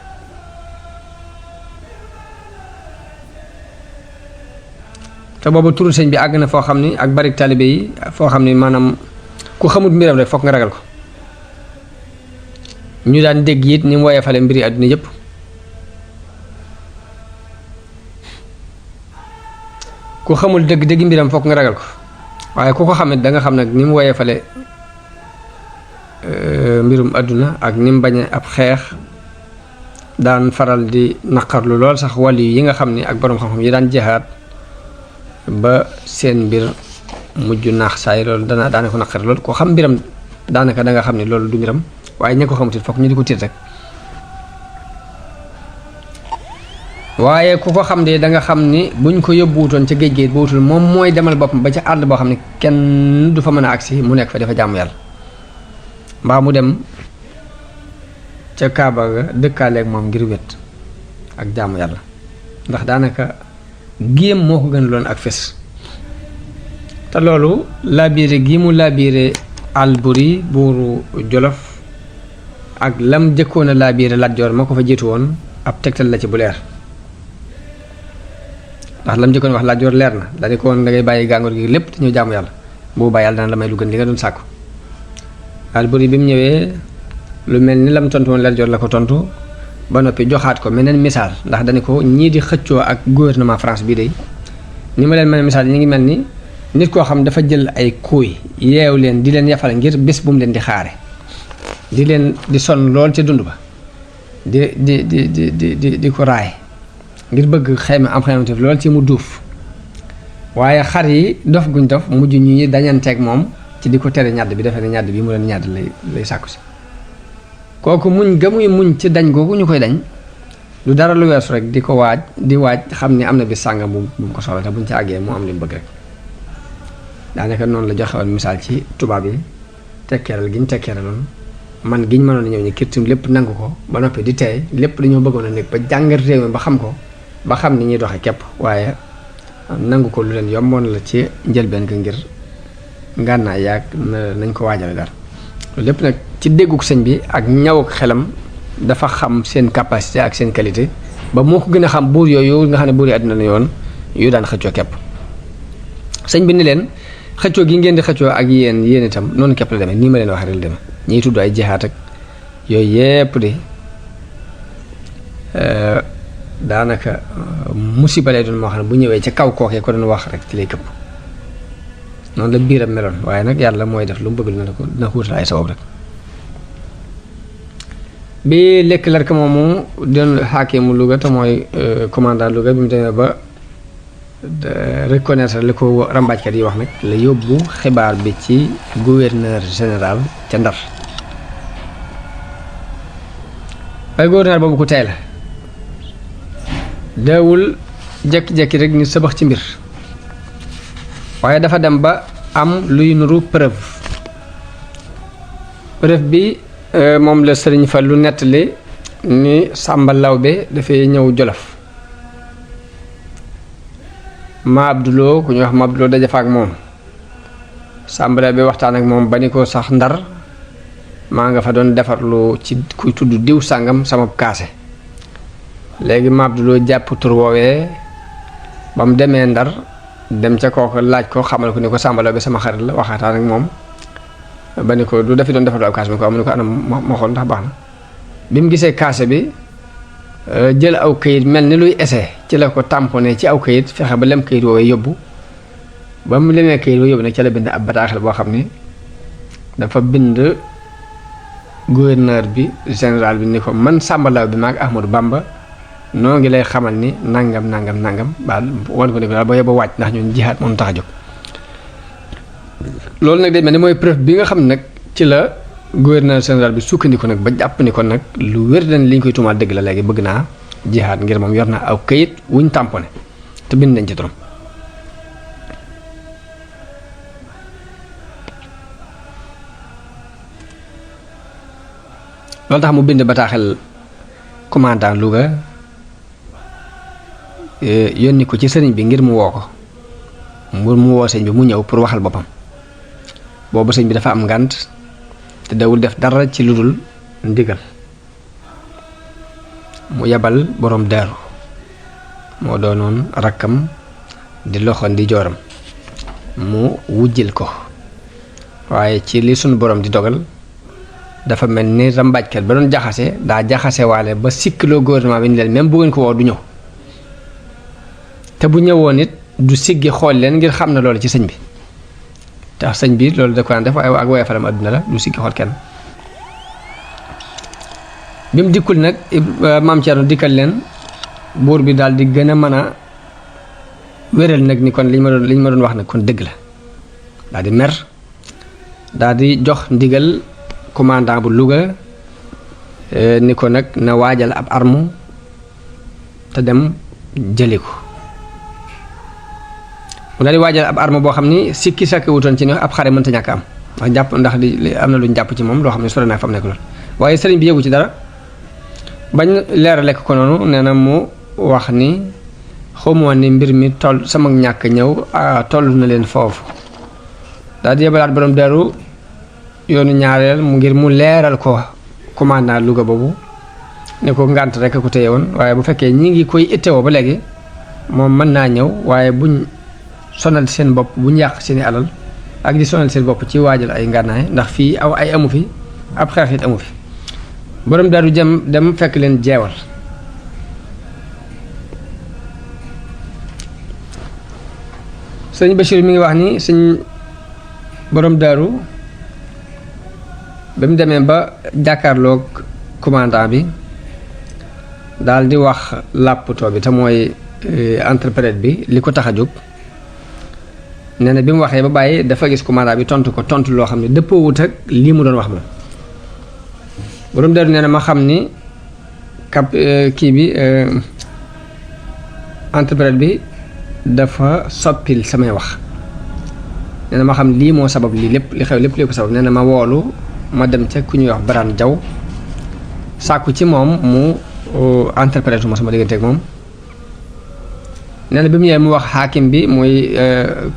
te boobu turu sëñ bi àgg na foo xam ni ak bari taalibe yi foo xam ni maanaam ku xamut mbiram rek foog nga ragal ko ñu daan dégg it ni mu woyee fale mbiri àdduna yépp ku xamul dëgg mbiram foog nga ragal ko waaye ku ko xamit da nga xam nag ni mu woyee fale mbirum àdduna ak ni mu bañe ab xeex daan faral di naqarlu lool sax wàll yi nga xam ni ak boroom xam-xam yi daan jihaad ba seen mbir mujj naax saay loolu daana ko naqari loolu ko xam mbiram daanaka da nga xam ni loolu du mbiram waaye ña ko xamutit fokk ñu di ko tiit rek waaye ku ko xam de da nga xam ni buñ ko yóbbuwutoon ca géej ba wutul moom mooy demal boppam ba ca àll boo xam ne kenn du fa mën a agsi mu nekk fa dafa jaamu yàlla mbaa mu dem ca Kaaba ga dëkkaaleeg moom ngir wét ak jaamu yàlla ndax daanaka géem moo ko gën loon ak fes te loolu laabiire gi mu laabiire Alburi buuru Jolof ak lam jëkkoon a laabiire Lat Joor ma ko fa jiitu woon ab tegtal la ci bu leer ndax lam jëkkoon wax Lat Joor leer na dañu ko woon da ngay bàyyi gàngoor gi lépp te ñëw jaamu yàlla boobu bàyyi yàlla dana la may lu gën li nga doon sàkku. Alburi bi mu ñëwee lu mel ni lam tontu woon Lat Joor la ko tontu ba noppi joxaat ko meneen misaal ndax dañu ko ñii di xëccoo ak gouvernement France bii de ni ma leen mën a misaal ñu ngi mel ni nit koo xam dafa jël ay kuuy yeew leen di leen yafal ngir bés bu mu leen di xaare di leen di sonn lool ca dund ba di ko raay ngir bëgg xayma am xaymatif lool ci mu duuf waaye xar yi dof guñ dof mujj ñu dañanteeg moom ci di ko tere ñàdd bi defee ne ñàdd bi mu leen ñàdd lay sàkku si kooku muñ gamuy muñ ci dañ googu ñu koy dañ lu dara lu weesu rek di ko waaj xam ni am na bis sàngam bu ko soxla te buñ ci àggee mu am li mu bëgg rek daanaka noonu la joxe woon misaal ci tubaab yi tekkeeral gi ñu tekkeeraloon man gi ñu mënoon a ñëw ñi kirtim lépp nangu ko ba noppi di tey lépp dañoo bëggoon a nekk ba jàngat réew mi ba xam ko ba xam ni ñuy doxee képp waaye nangu ko lu leen yomboon la ci njëlbeen ga ngir ngànnaay yaag nañ ko waajale dara loolu lépp nag ci dégguk sëñ bi ak ñaw ak xelam dafa xam seen capacité ak seen qualité ba moo ko gën a xam buur yooyu nga xam ne buur yi àddina la yoon yu daan xëccoo képp sëñ bi ni leen xëccoo gi ngeen di xëccoo ak yéen itam noonu képp la demee nii ma leen waxee rek la demee ñiy tudd ay jihaat ak yooyu yépp de daanaka musiba lay doon moo xam ne bu ñëwee ca kaw kookee ko doon wax rek ci lay këpp noonu la biiram meloon waaye nag yàlla mooy def lu mu bëgg dina ko wutal ay sabab rek bi lekk lark moomu doon xaakimu Louga te mooy commandant Louga bi mu demee ba reconnaître li ko rambaajkat yi wax nag la yóbbu xibaar bi ci gouverneur général ca Ndar waaye gouverneur boobu ku tey la deewul jekki-jekki rek ni sabax ci mbir waaye dafa dem ba am luy nuru preuve bi moom la sëriñ fa lu nettali ni Sàmba Lawbe dafay ñëw Jolof ma Abduloo ku ñuy wax ma Abduloo daje fa ak moom Sàmba Lawbe waxtaan ak moom ba ni ko sax Ndar maa nga fa doon defarlu ci kuy tudd diw sàngam sama kaase léegi ma Abduloo jàpp tur woowee ba mu demee Ndar dem ca kooku laaj ko xamal ko ni ko Sàmba Lawbe sama xarit la waxataan ak moom ba ni ko du dafi doon defarlu ab kaase bi ko am ni ko anam ma xool ndax baax na bi mu gisee kaase bi jël aw kayit mel ni luy essai ci la ko tamponné ci aw kayit fexe ba lem kayit woowee yóbbu ba mu lemee kayit woowee yóbbu nag ca la bind ab bataaxel boo xam ni dafa bind gouverneur bi général bi ni ko man Sàmba Lawbe bi maag Ahmadou Bamba noo ngi lay xamal ni nangam baal wan ko ne ko daal ba yóbbu wàcc ndax ñun jihaat moom tax a jóg loolu nag day mel ni mooy preuve bi nga xam ne nag ci la gouverneur général bi sukkandiku nag ba jàpp ni kon nag lu wér dañ li ñu koy tuumaal dëgg la léegi bëgg naa jihaat ngir moom yor na aw kayit wuñ tamponné te bind nañ ci turam loolu tax mu bind bataaxel commandant Louga yónni ko ci sëriñ bi ngir mu woo ko mu woo sëriñ bi mu ñëw pour waxal boppam boobu sëriñ bi dafa am ngànt te dawul def dara ci lu dul ndigal mu yabal borom daaru moo doonoon rakkam di loxo ndi jooram mu wujjil ko waaye ci li sunu borom di dogal dafa mel ni rambaajkat ba doon jaxase daa jaxase waale ba sikkloo gouvernement bi ni leen même bu ngeen ko woo du ñëw te bu ñëwoon it du siggi xool leen ngir xam na loolu ci sëñ bi tax sëñ bi loolu da ko daan def waaye ak woye faram àdduna la du siggi xool kenn bi mu dikkul nag maam Thierno dikkal leen buur bi daal di gën a mën a wéral nag ni kon liñ ma doon wax nag kon dëgg la daal di mer daal di jox ndigal commandant bu Louga ni ko nag na waajal ab arme te dem jëli ko mu daal di waajal ab arme boo xam ni sikki sakki wutoon ci ni ab xare mënta ñàkk am ndax li am na lu ñu jàpp ci moom loo xam ne sore naa fa mu nekk lool waaye sëriñ bi yëgu ci dara bañ leerale ko noonu nee na mu wax ni xamoon ni mbir mi toll sama ñàkk ñëw toll na leen foofu daal di yebalaat borom daru yoonu ñaareel mu ngir mu leeral ko commandant Louga boobu ne ko ngànt rek ko téye woon waaye bu fekkee ñi ngi koy ittewoo ba léegi moom mën naa ñëw waaye buñ sonal seen bopp buñ yàq seeni alal ak di sonal seen bopp ci waajal ay ngànnaay ndax fii aw ay amu fi ab xeex it amu fi borom daaru dem fekk leen jeewal sëñ Bachir mi ngi wax ni sëñ borom daaru ba mu demee ba jàkkaarloog commandant bi daal di wax làpptoo bi te mooy interprète bi li ko tax a jóg nee na bi mu waxee ba bàyyi dafa gis commandant bi tontu loo xam ne dëppoowut ak lii mu doon wax moom borom daaru nee na ma xam ni kii bi interprète bi dafa soppil samay wax nee na ma xam lii moo sabab lii lépp li xew lépp lii ko sabab nee na ma woolu ma dem ca ku ñuy wax Baraan Jaw sàkku ci moom mu interprète ma sama diggante ak moom nee na bi mu ñëwee mu wax xaakim bi muy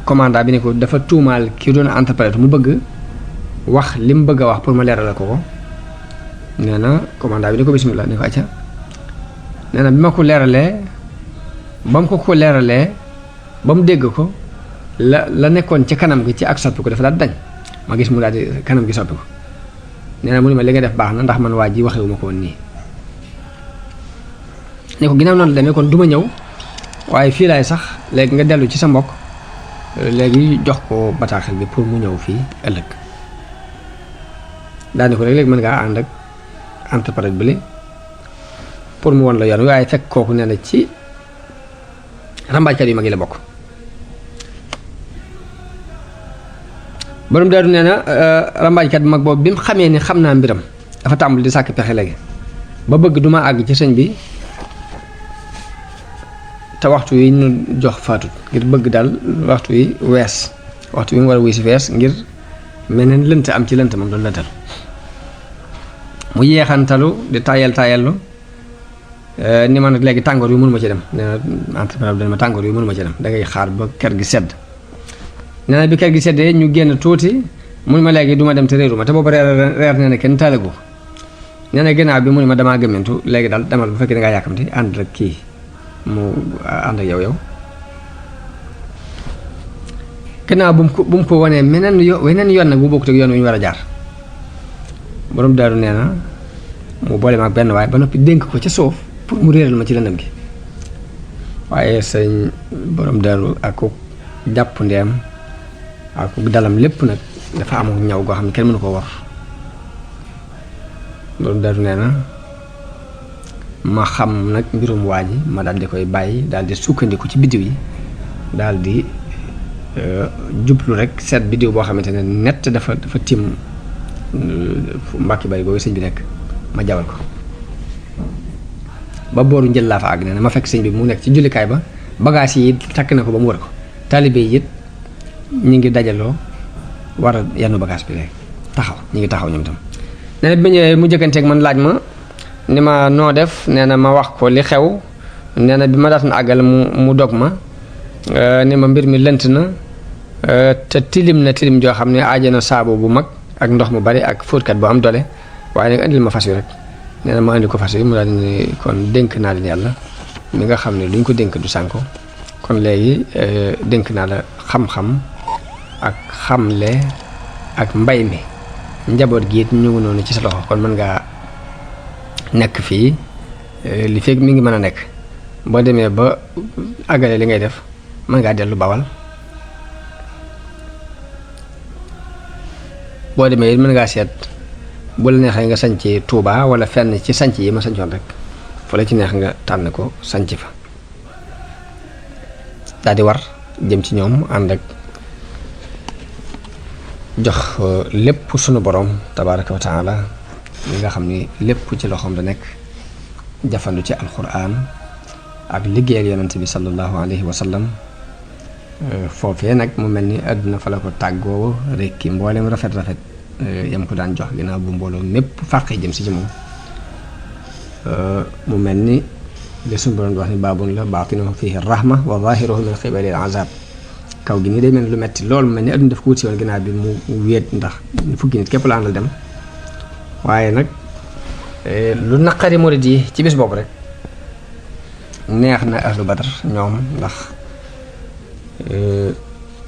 commandant bi ne ko dafa tuumaal ki doon interprète mu bëgg wax li mu bëgg a wax pour ma leeralal ko nee na commandant bi ni ko bismillah ni ko acca nee na bi ma ko leeralee ba mu ko leeralee ba mu dégg ko la nekkoon ci kanam gi ci ak soppi ko dafa daal dañ ma gis mu daal di kanam gi soppi ko nee na mu ni ma li nga def baax na ndax man waa ji waxewu ma ko woon nii ne ko ginnaaw noonu la demee kon du ma ñëw waaye fii laay sax léegi nga dellu ci sa mbokk léegi jox ko bataaxel bi pour mu ñëw fii ëllëg daani ko léegi mën ngaa ànd ak interprète bi li pour mu won la yoon waaye fekk kooku nee na ci rambaajkat yu mag yi la bokk borom daaru nee na rambaajkat bu mag boobu bi mu xamee ni xam naa mbiram dafa tàmbali di sàkk pexe léegi ba bëgg duma àgg ci sëñ bi te waxtu yi ñu jox faatut ngir bëgg daal waxtu yi wees waxtu yi mu war a wuy si wees ngir meneen lënt am ci lënt moom doon lëntal mu yeexantalu di tayallu ni ma nag léegi tàngoor yu mënuma ci dem nee na entrepreneur bi dama tàngoor yu mënuma ci dem dangay xaar ba kër gi sedd nee na bi kër gi seddee ñu génn tuuti mun ma léegi duma dem te réeru ma te boobu reer nee na kenn taalagu nee na ginnaaw bi mu ne ma damaa gëmmentu léegi daal demal bu fekkee da ngaa yàkkamti ànd rek kii mu ànd ak yow ginnaaw bu mu ko wanee weneen yoon nag bu bokkut ak yoon wi ñu war a jaar borom daaru nee na mu boole ma ak benn waaye ba noppi dénk ko ca suuf pour mu réeral ma ci lëndëm gi waaye sëñ borom daaru ak ku jàpp ndeem ak ku dalam lépp nag dafa amul ñaw goo xam ne kenn mënu ko war borom daaru nee na ma xam nag mbirum waa ji ma daal di koy bàyyi daal di sukkandiku ci biddiw yi daal di jublu rek seet biddiw boo xamante ne nett dafa tim mbàkki bari googu sëñ bi nekk ma jawal ko ba booru njël laa fa àgg nee na ma fekk sëñ bi mu nekk ci jullikaay ba bagages yi takk na ko ba mu war ko taalibe yi it ñi ngi dajaloo war a yenn bagage bi rek taxaw ñi ngi taxaw ñoom tam nee na bi ma ñëwee mu jëkkanteeg man laaj ma ni ma noo def nee na ma wax ko li xew nee na bi ma daatan àggal mu dog ma ni ma mbir mi lënt na te tilim na tilim joo xam ne aaja na saabu bu mag ak ndox mu bari ak fóotkat bu am doole waaye nag indil ma fas yu rek nee na ma indi ko fas yi mu daal ni kon dénk naa leen yàlla mi nga xam ne luñ ko dénk du sànko kon léegi dénk naa la xam-xam ak xamle ak mbay mi njaboot gi it ñu ngi noonu ci sa loxo kon mën ngaa nekk fii li fekk mi ngi mën a nekk boo demee ba àggale li ngay def mën ngaa dellu Bawal boo demee it mën ngaa seet bu la neexee nga sanc Touba wala fenn ci sanc yi ma sancoon rek fu la ci neex nga tànn ko sanc fa daal di war jëm ci ñoom ànd ak jox lépp sunu borom tabaraka wa taala li nga xam ni lépp ci loxoom da nekk jafandu ci alquran ak liggéeyal yonent bi sallallahu alayhi wa sallam foofee nag mu mel ni àdduna fa la ko tàggoo rekki mboolem rafet-rafet yam ko daan jox ginnaaw bu mbooloo mépp fàqee jëm si ci moom mu mel ni li suñu borom di wax ni baabun la baatinuhu fihi rahma wa zahiruhu min qibali al-azab kaw gi nii day mel ni lu metti loolu mu mel ni àdduna daf ko wut si woon ginnaaw bi mu wéet ndax fukki nit képp la àndal dem waaye nag lu naqari murid yi ci bis boobu rek neex na ahlu badar ñoom ndax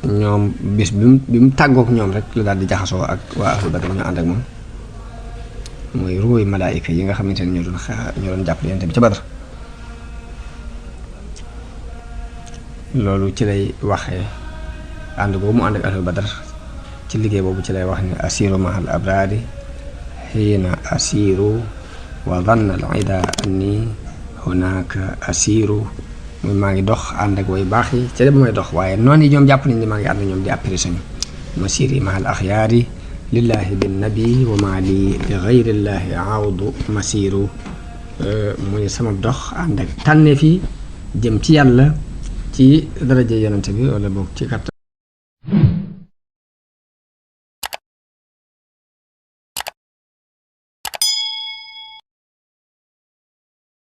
ñoom bis bi mu tàggook ñoom rek la daal di jaxasoo ak waa ahlu badar ñu ànd ak moom mooy ruuy malaayika yi nga xamante ne ñoo doon jàppale yonent bi ca badar loolu ci lay waxee ànd boobu mu ànd ak ahlu badar ci liggéey boobu ci lay wax ne asiru mahal abrari xiina asiru wa dhanna al ida anni hunaka asiru muy maa ngi dox ànd ak way baax yi ca de ba may dox waaye noonu yi ñoom jàpp nañ ni maa ngi ànd ñoom di apprécié ñu masiri mahal axyaari lillahi bin nabi wa maa li li gayrillahi awdu masiru mu ne sama dox ànd ak tànneef yi jëm ci yàlla ci daraje yonente bi wala boog ci kat